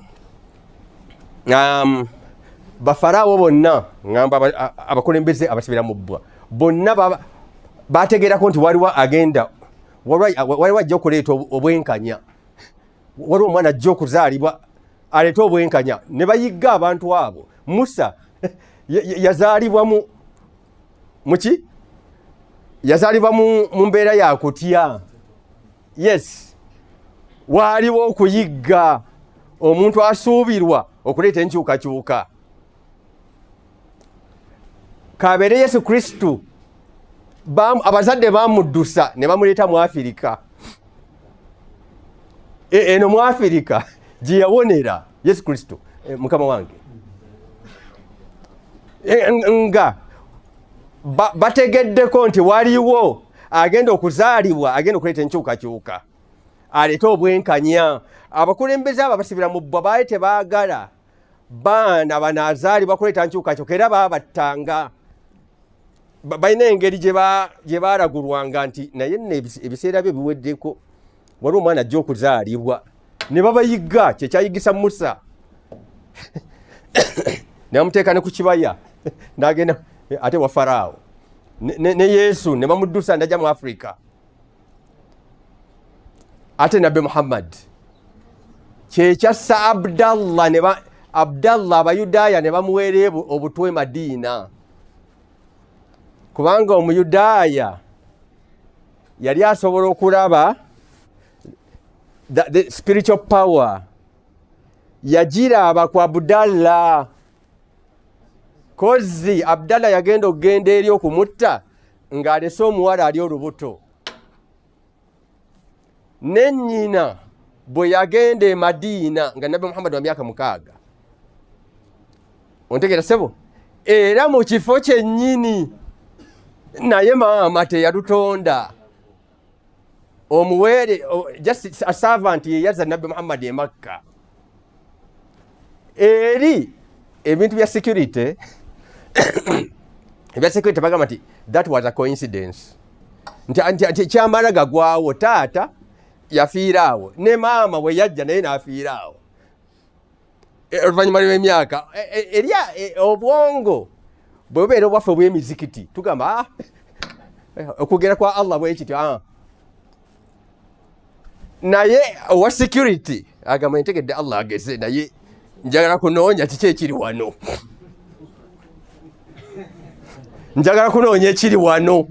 bafaraawo bonna ngamba abakulembeze abasibira mu bbwa bonna bategeerako nti waliwo agenda, waliwo ajja okuleeta obwenkanya, waliwo omwana ajja okuzaalibwa aleete obwenkanya. Ne bayigga abantu abo. Musa yazaalibwa mu muki, yazaalibwa mu mbeera ya kutya. Yes, waaliwo okuyigga omuntu asuubirwa okuleeta enkyukakyuka, kabeere Yesu Kristu. Abazadde bamuddusa ne bamuleeta mu Afirika. Eno mu Afirika gye yawonera Yesu Kristo, mukama wange, nga bategeddeko nti waliwo agenda okuzaalibwa agenda okuleeta enkyukakyuka aleete obwenkanya. Abakulembeze abo abasibira mu bbwa baali tebaagala baana banaazaalibwa kuleeta nkyukakyuka, era baabattanga. Balina engeri gye baalagulwanga nti naye nno ebiseera bye biweddeko, waliwo omwana ajja okuzaalibwa, ne babayigga. Kyekyayigisa Musa ne bamuteeka ne ku kibaya n'agenda ate wa Faraawo. Ne Yesu ne bamuddusa ndajja mu Africa. Ate Nabbi Muhammad kyekyassa Abdallah ne Abdallah Abayudaaya ne bamuweera obutwe Madiina, kubanga Omuyudaaya yali asobola okulaba the spiritual power yagiraba ku Abdallah. Kozi Abdallah yagenda okugenda eri okumutta ng'alese omuwala ali olubuto, ne nnyina bwe yagenda e Madiina nga Nabbi Muhammad wa myaka 6. Ontegeera ssebo? Era mu kifo kyennyini, naye maama teyalutonda omuweere, just a servant yeyaza Nabbi Muhammad e Makka. Eri ebintu bya security, ebya security bagamba nti that was a coincidence, nti kyamala gagwawo. Taata yafiira awo, ne maama bwe yajja naye n'afiira awo oluvannyuma lw'emyaka. Eri obwongo bwe bubeera obwaffe obw'emizikiti, tugamba, "Ah, okwogera kwa Allah bwe kityo." Ah. Naye owa security agamba, "Ntegedde Allah ageze, naye njagala kunoonya kiki ekiri wano, njagala kunoonya ekiri wano."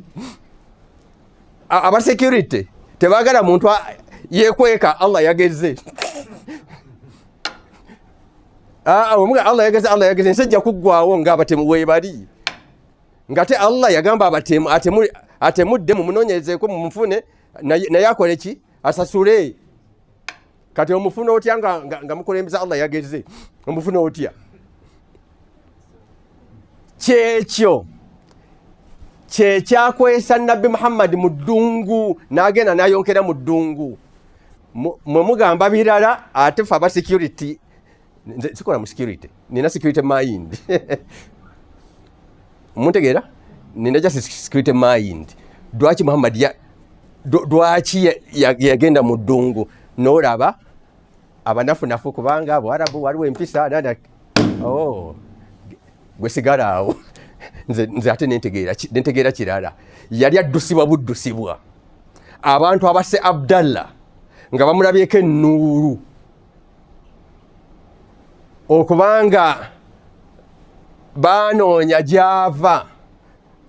Aba security tebagala muntu yekweka Allah yageze. Omuga Allah yageze, Allah yageze, ensi ejja kuggwawo ng'abatemu weebali, nga te Allah yagamba abatemu atemudde mumunoonyerezeeko mumufune, naye akole ki? Asasule. Kati omufuna otya nga mukulembeza Allah yageze? Omufuna otya? Kyekyo kyekyakwesa Nabbi Muhammadi mu ddungu, n'agenda n'ayonkera mu ddungu. Mwe mugamba birala, ate fe aba security, nze sikola mu security, nina security mind. Muntegeera? Nina just security mind. Lwaki Muhammad lwaki yagenda mu ddungu? N'olaba abanafunafu, kubanga Abawarabu waliwo empisa nada. Oh, gwe sigala awo. Nze ate nentegeera kirala. Yali addusibwa buddusibwa abantu abasse Abdallah nga bamulabyeko ennuulu, okubanga banoonya gyava,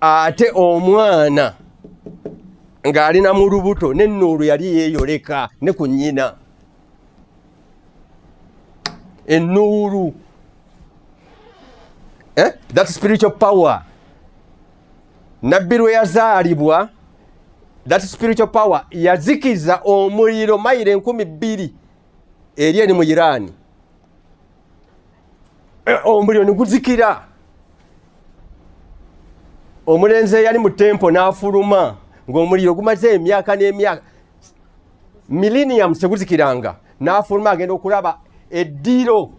ate omwana ng'alina mu lubuto, n'ennuulu yali yeeyoleka ne ku nnyina ennuulu. Eh? That spiritual power, Nabbi lwe yazaalibwa, that spiritual power yazikiza omuliro mayiro 2000 eri eri mu Iraani. Omuliro ne guzikira. Omulenzi eyali mu temple n'afuluma ng'omuliro gumaze emyaka n'emyaka, millennium, teguzikiranga. N'afuluma agenda okulaba eddiiro,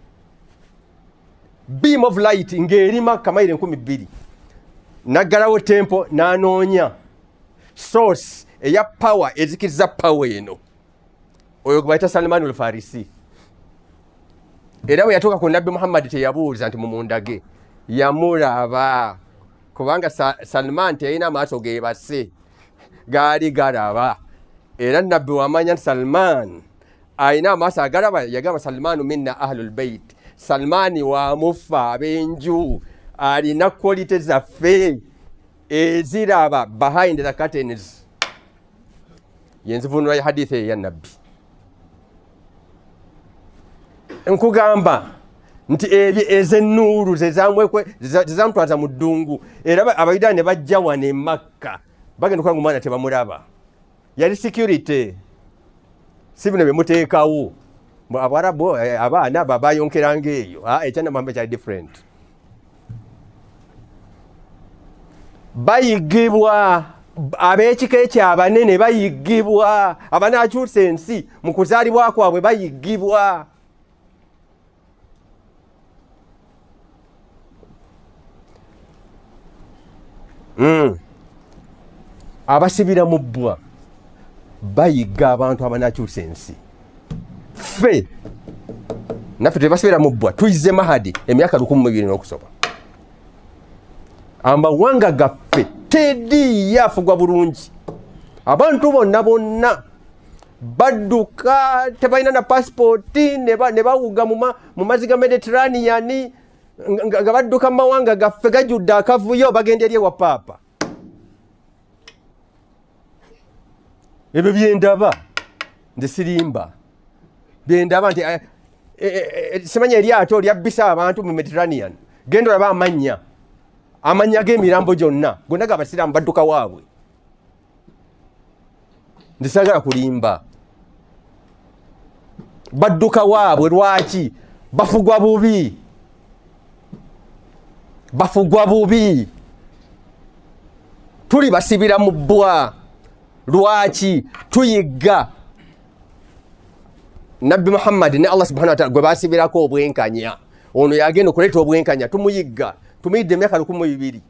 beam of light ng'eri Makka mayiro 2000. Naggalawo temple n'anoonya source eya power ezikiriza power eno, oyo gwe bayita Salman Ulfarisi. Era bwe yatuuka ku Nabbi Muhammadi teyabuuza nti mumundage, yamulaba, kubanga Salman teyalina amaaso geebase, gaali galaba. Era Nabbi wamanya nti Salman alina amaaso agalaba, yagamba, "Salmanu minna ahlul bait." Salmaani wamuffe ab'enju, alina quality zaffe eziraba behind the curtains. Yenzivunula ya hadithi eyo ya Nabbi. Nkugamba nti ebyo ezennuulu zezamutwaza mu ddungu. Era Abayudaaya ne bajja wano e Makka, bagenda okulaba omwana tebamulaba. Yali security, si bino byemuteekawo. Abawarabu abaana babayonkeranga eyo. Ah, ekyanamamba kyali different. Bayigibwa ab'ekika ekyo abanene, bayigibwa abanaakyusa ensi mu kuzaalibwa kwabwe, bayigibwa. Abasibira mu bbwa bayiga abantu abanakyusa ensi. Ffe naffe tebasibira mu bbwa, tuyize Mahadi emyaka 1200 n'okusoba. Amawanga gaffe Tediiyo afugwa bulungi. Abantu bonna bonna badduka, tebalina na pasipooti, ne bawuga mu mazzi ga Mediterranean, nga badduka mu mawanga gaffe gajjudde akavuyo, bagenda eri ewa paapa. Ebyo byendaba nze sirimba, byendaba nti simanya eryato lyabbisa abantu mu Mediterranean. Genda olaba amannya g'emirambo gyonna gonna g'abasiraamu badduka waabwe. Nze saagala kulimba, badduka waabwe. Lwaki? Bafugwa bubi, bafugwa bubi, tuli basibira mu bbwa. Lwaki? Tuyigga Nabbi Muhammad ne Allah subhanahu wa ta'ala gwe basibirako obwenkanya. Ono yagenda okuleeta obwenkanya, tumuyigga, tumuyidde emyaka 2000.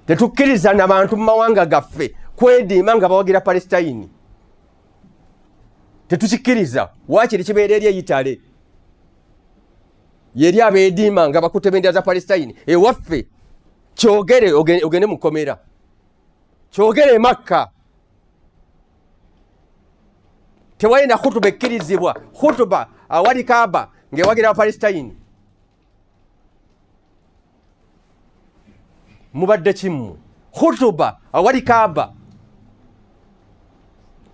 Tetukkiriza na bantu mu mawanga gaffe kwediima nga bawagira Palestine, tetukikkiriza. Waakiri kibeera eri eyitale yeri abeediima nga bakutte bendera za Palestine. Ewaffe kyogere ogende mu kkomera, kyogere e Makka. Tewali na khutuba ekkirizibwa, khutuba awali Kaaba ng'ewagira Palestine. Mubadde kimmwe khutuba awali Kaaba,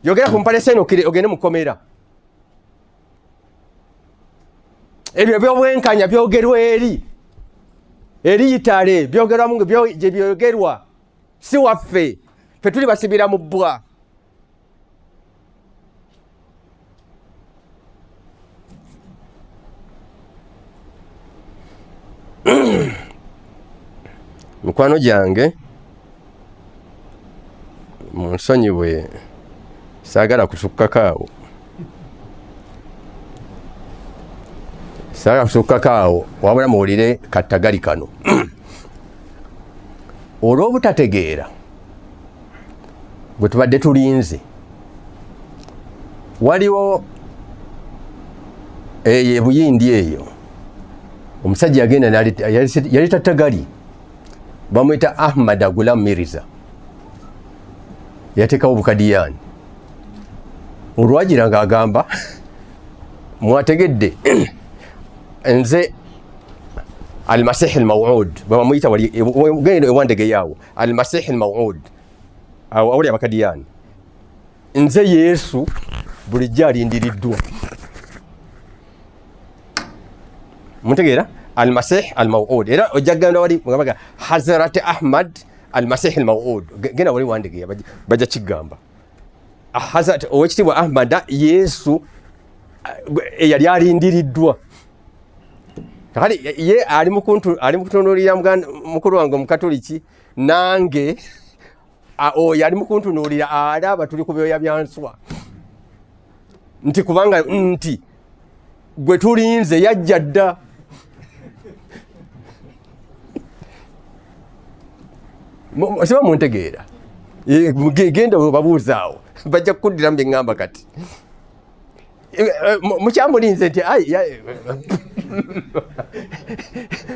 yogera ku Palestine ogende mu kkomera. Ebyo byobwenkanya byogerwa eri eri yitale, byogerwamu gye byogerwa, si waffe. Ffe tuli basibira mu bbwa. Mikwano gyange, munsonyiwe, saagala kusukkako awo, saagala kusukkako awo, wabula muwulire kattagali kano. Olw'obutategeera gwe tubadde tulinze, waliwo eyo ebuyindi eyo omusajja yagenda yali tattagali, bamuyita Ahmad Gulam Mirza, yateekawo obukadiyani. Olwagira ng'agamba, mwategedde nze Almasihi Almawud, bwebamuyita genda ewandegeyaawo Almasihi Almawud, awo awali abakadiyani, nze Yesu bulijjo alindiriddwa. Mutegeera Almasih Almawud? Era ojja kugenda wali ngabaga Hazrat Ahmad Almasih Almawud, genda wali wandegeya bajja kigamba Hazrat owekitiibwa Ahmada Yesu eyali alindiriddwa. Kakati ye ali mukutunuulira mukulu wange omukatoliki, nange oyo ali mukuntunuulira alaba tuli ku byoya bya nswa, nti kubanga nti gwe tulinze yajja dda. Siba muntegeera, genda obabuuzaawo bajja kukuddiramu bye ŋŋamba. Kati mukyamulinze nti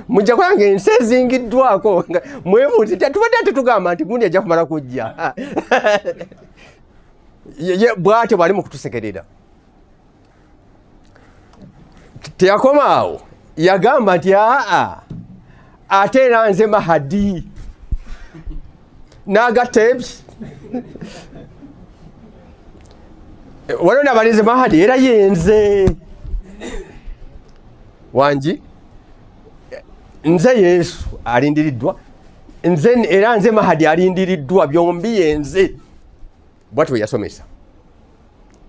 mujja kulanga ensi ezingiddwako, mwebuuzi tubadde ate tugamba nti gundi ajja kumala kujja. Bwatyo bwali mu kutusekerera. Teyakoma awo, yagamba nti aa ate era nze Mahadi, n'agatta ebyo. Waliwo nabalinze Mahadi era yenze wangi, nze Yesu alindiriddwa, nze era nze Mahadi alindiriddwa, byombi yenze. Bwatyo bwe yasomesa.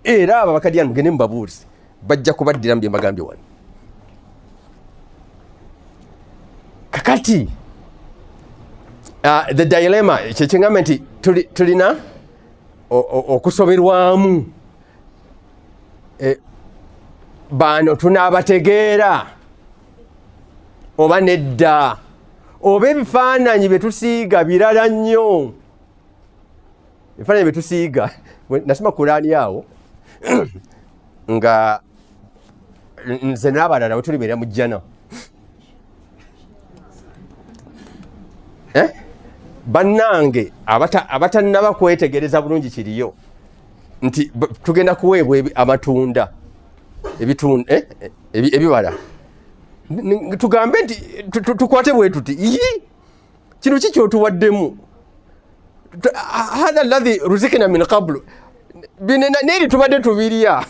Era abo abakadiyani mugende mubabuuzi, bajja kubaddiramu bye mbagambye wano. Kakati the dilemma kyekiŋŋamba nti tulina okusoberwamu, bano tunaabategeera oba nedda, oba ebifaananyi bye tusiiga birala nnyo. Ebifaananyi bye tusiiga, nasoma Kulaani awo nga nze n'abalala we tulibeera mu jjana. Eh? Bannange abatannaba kwetegereza bulungi kiriyo nti tugenda kuweebwa amatunda eh, ebibala, tugambe nti tukwate bwe tuti, yi kino ki kyotuwaddemu? Hatha alladhi ruzikina min qablu, neeri tubadde tubirya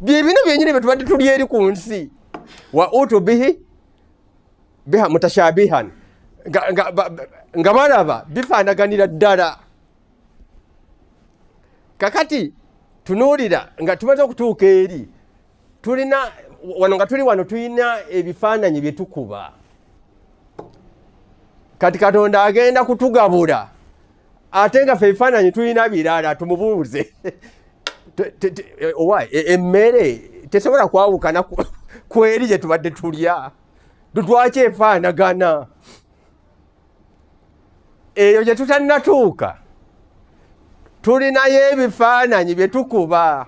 byebino byenyini bye tubadde tulya eri ku nsi. Wa utu bihi biha mutashabihan, nga balaba bifaanaganira ddala. Kakati tunuulira nga tumaze okutuuka eri, tulina wano nga tuli wano tulina ebifaananyi bye tukuba. Kati Katonda agenda kutugabula ate nga ffe ebifaananyi tulina birala. Tumubuuze owa emmere tesobola kwawukana kweri gye tubadde tulya, lwaki efaanagana? Eyo gye tutannatuuka tulinayo ebifaananyi bye tukuba.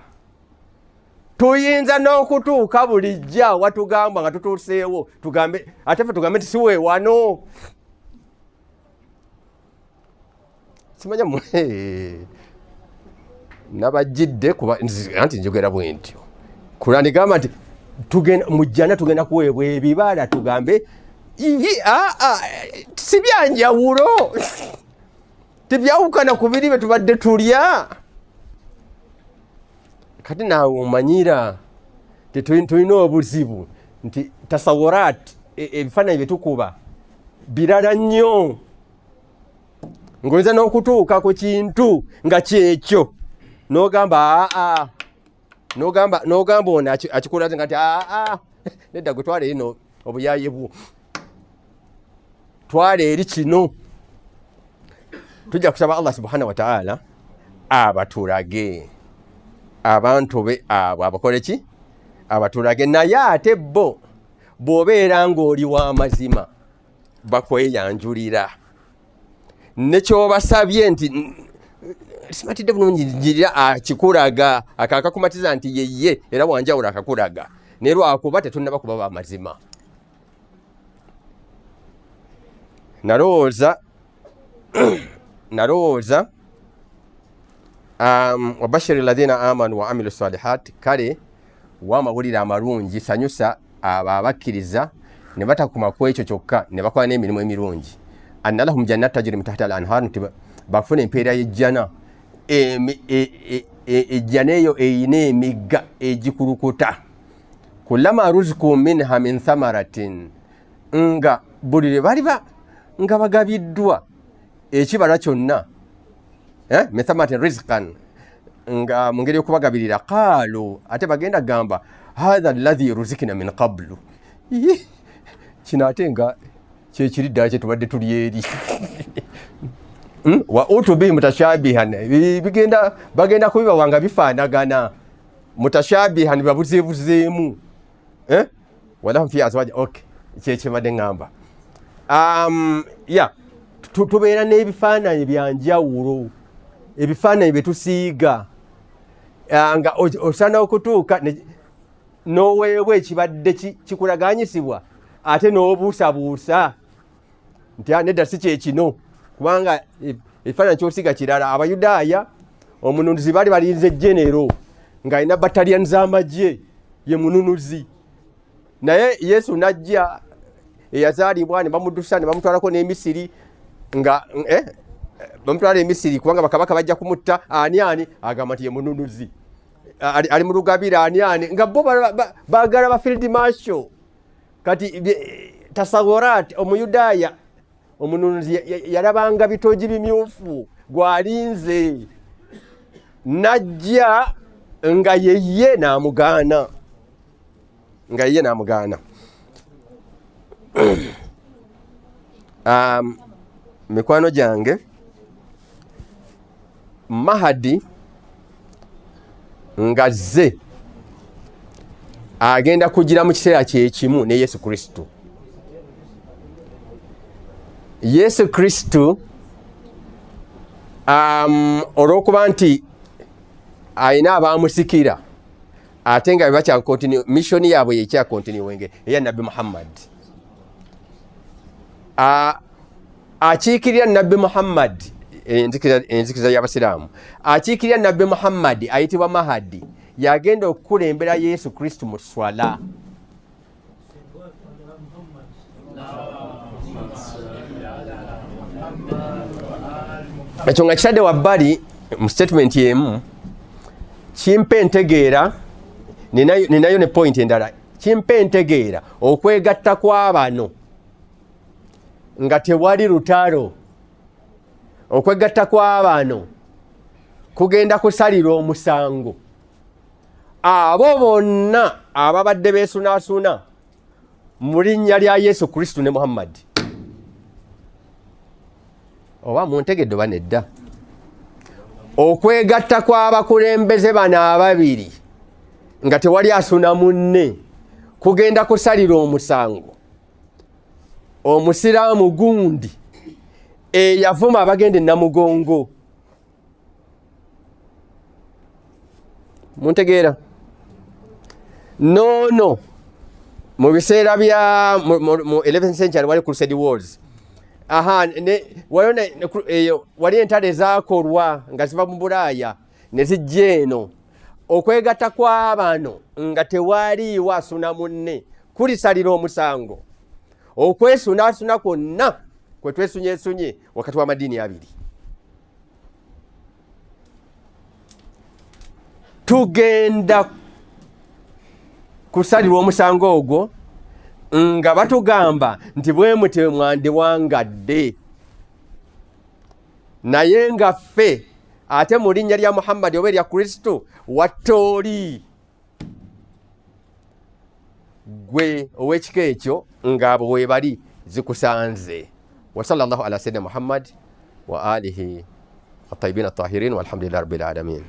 Tuyinza n'okutuuka bulijjo awatugamba nga tutuuseewo, tugambe ate ffe tugambe nti siwe wano. Simanya nabajjidde kuba anti njogera bwe ntyo. Kurani gamba nti tugenda mujjana, tugenda kuweebwa ebibala, tugambe aa si byanjawulo, tebyawukana ku biri bye tubadde tulya. Kati naawe omanyira tulina obuzibu nti tasawurat, ebifaananyi bye tukuba birala nnyo, ng'oyinza n'okutuuka ku kintu nga kyekyo n'ogamba aa, n'ogamba ono akikulaze nga nti aa nedda, gwe twala eno obuyaye bwo, twala eri kino. Tujja kusaba Allah subhanahu wataala abatulage abantu be abo abakole ki, abatulage. Naye ate bo bw'obeera ng'oli w'amazima bakweyanjulira nekyobasabye nti simatidde bulungi njirira, akikulaga akakakumatiza nti yeye era wanjawulo akakulaga, naye lwakuba tetunnaba kuba bamazima. Nalowooza wabashiri ladhina amanu wa amilu salihat, kale wamawulire amalungi, sanyusa abo abakkiriza ne batakuma ku ekyo kyokka ne bakola n'emirimu emirungi, anna lahum jannat tajri min tahta al anhar, nti bafuna empeera y'ejjana, ejjana eyo eyina emigga egikulukuta. Kullama ruziku minha min thamaratin, nga buli lwe baliba nga bagabiddwa ekibala kyonna, min thamaratin rizqan, nga mu ngeri y'okubagabirira, qaalu, ate bagenda gamba, hatha alladhi ruzikina min qablu, kino ate nga kyekiri ddala kyetubadde tuli eri. Wa utu bihi mutashabihan, bigenda bagenda kubibawa nga bifaanagana, mutashabihan babuzeebuzeemu, eh? Walahum fi azwaji. Okay, kyekibadde ŋŋamba. Ya tubeera n'ebifaananyi byanjawulo, ebifaananyi bye tusiiga, nga osaana okutuuka n'oweebwa ekibadde kikulaganyisibwa ate n'obuusabuusa nti nedda si kyekino, kubanga ekifaananyi kyosiiga kirala. Abayudaaya omununuzi baali balinze genero ng'alina battalion z'amagye, ye mununuzi, naye Yesu najja eyazaalibwa ne bamudusa ne bamutwalako n'emisiri, nga bamutwala emisiri kubanga bakabaka bajja kumutta. Ani ani agamba nti ye mununuzi ali mu lugabira? Ani ani nga bo baagala ba field marshal? Kati tasaworat, omuyudaaya omununuzi yalabanga bitogi bimyufu gwalinze, najja nga yeye n'amugaana, nga yeye n'amugaana. Mikwano gyange, Mahadi nga zze agenda kugira mu kiseera kyekimu ne Yesu Kristo. Yesu Kristo olw'okuba nti alina abamusikira ate nga bebakya continue mission yaabwe yekya continuing eya Nabbi Muhammad. Akiikirira Nabbi Muhammad, enzikiriza y'Abasiraamu, akiikirira Nabbi Muhammad ayitibwa Mahadi, yagenda okukulembera Yesu Kristo mu swala. Ekyo nga kitadde wabbali mu statement emu, kimpa entegeera, ninayo ne point endala, kimpa entegeera okwegatta kw'abano nga tewali lutalo, okwegatta kw'abano kugenda kusalira omusango abo bonna ababadde beesunaasuna mu linnya lya Yesu Kristo ne Muhammadi. Oba muntegedde oba nedda? Okwegatta kw'abakulembeze bano ababiri nga tewali asuna munne kugenda kusalira omusango omusiraamu gundi eyavuma abagenda enamugongo. Muntegeera? Noono mu biseera bya mu 11th century wali Crusade Wars. Aha, ne waliyo ne eyo wali entalo ezakolwa nga ziva mu Bulaaya ne zijja eno. Okwegatta kw'abano nga tewaliiwo asuna munne kulisalira omusango okwesunaasuna kwonna kwe twesunyesunye wakati w'amadiini abiri. Tugenda kusalirwa omusango ogwo nga batugamba nti bwe mutyo mwandiwangadde, naye nga ffe ate mu linnya lya Muhammadi oba erya Kristo wattooli gwe ow'ekika ekyo ng'abo weebali zikusanze. Wa sallallahu ala sayyidina Muhammad wa alihi atayibin atahirin walhamdulillahi rabbil alamin.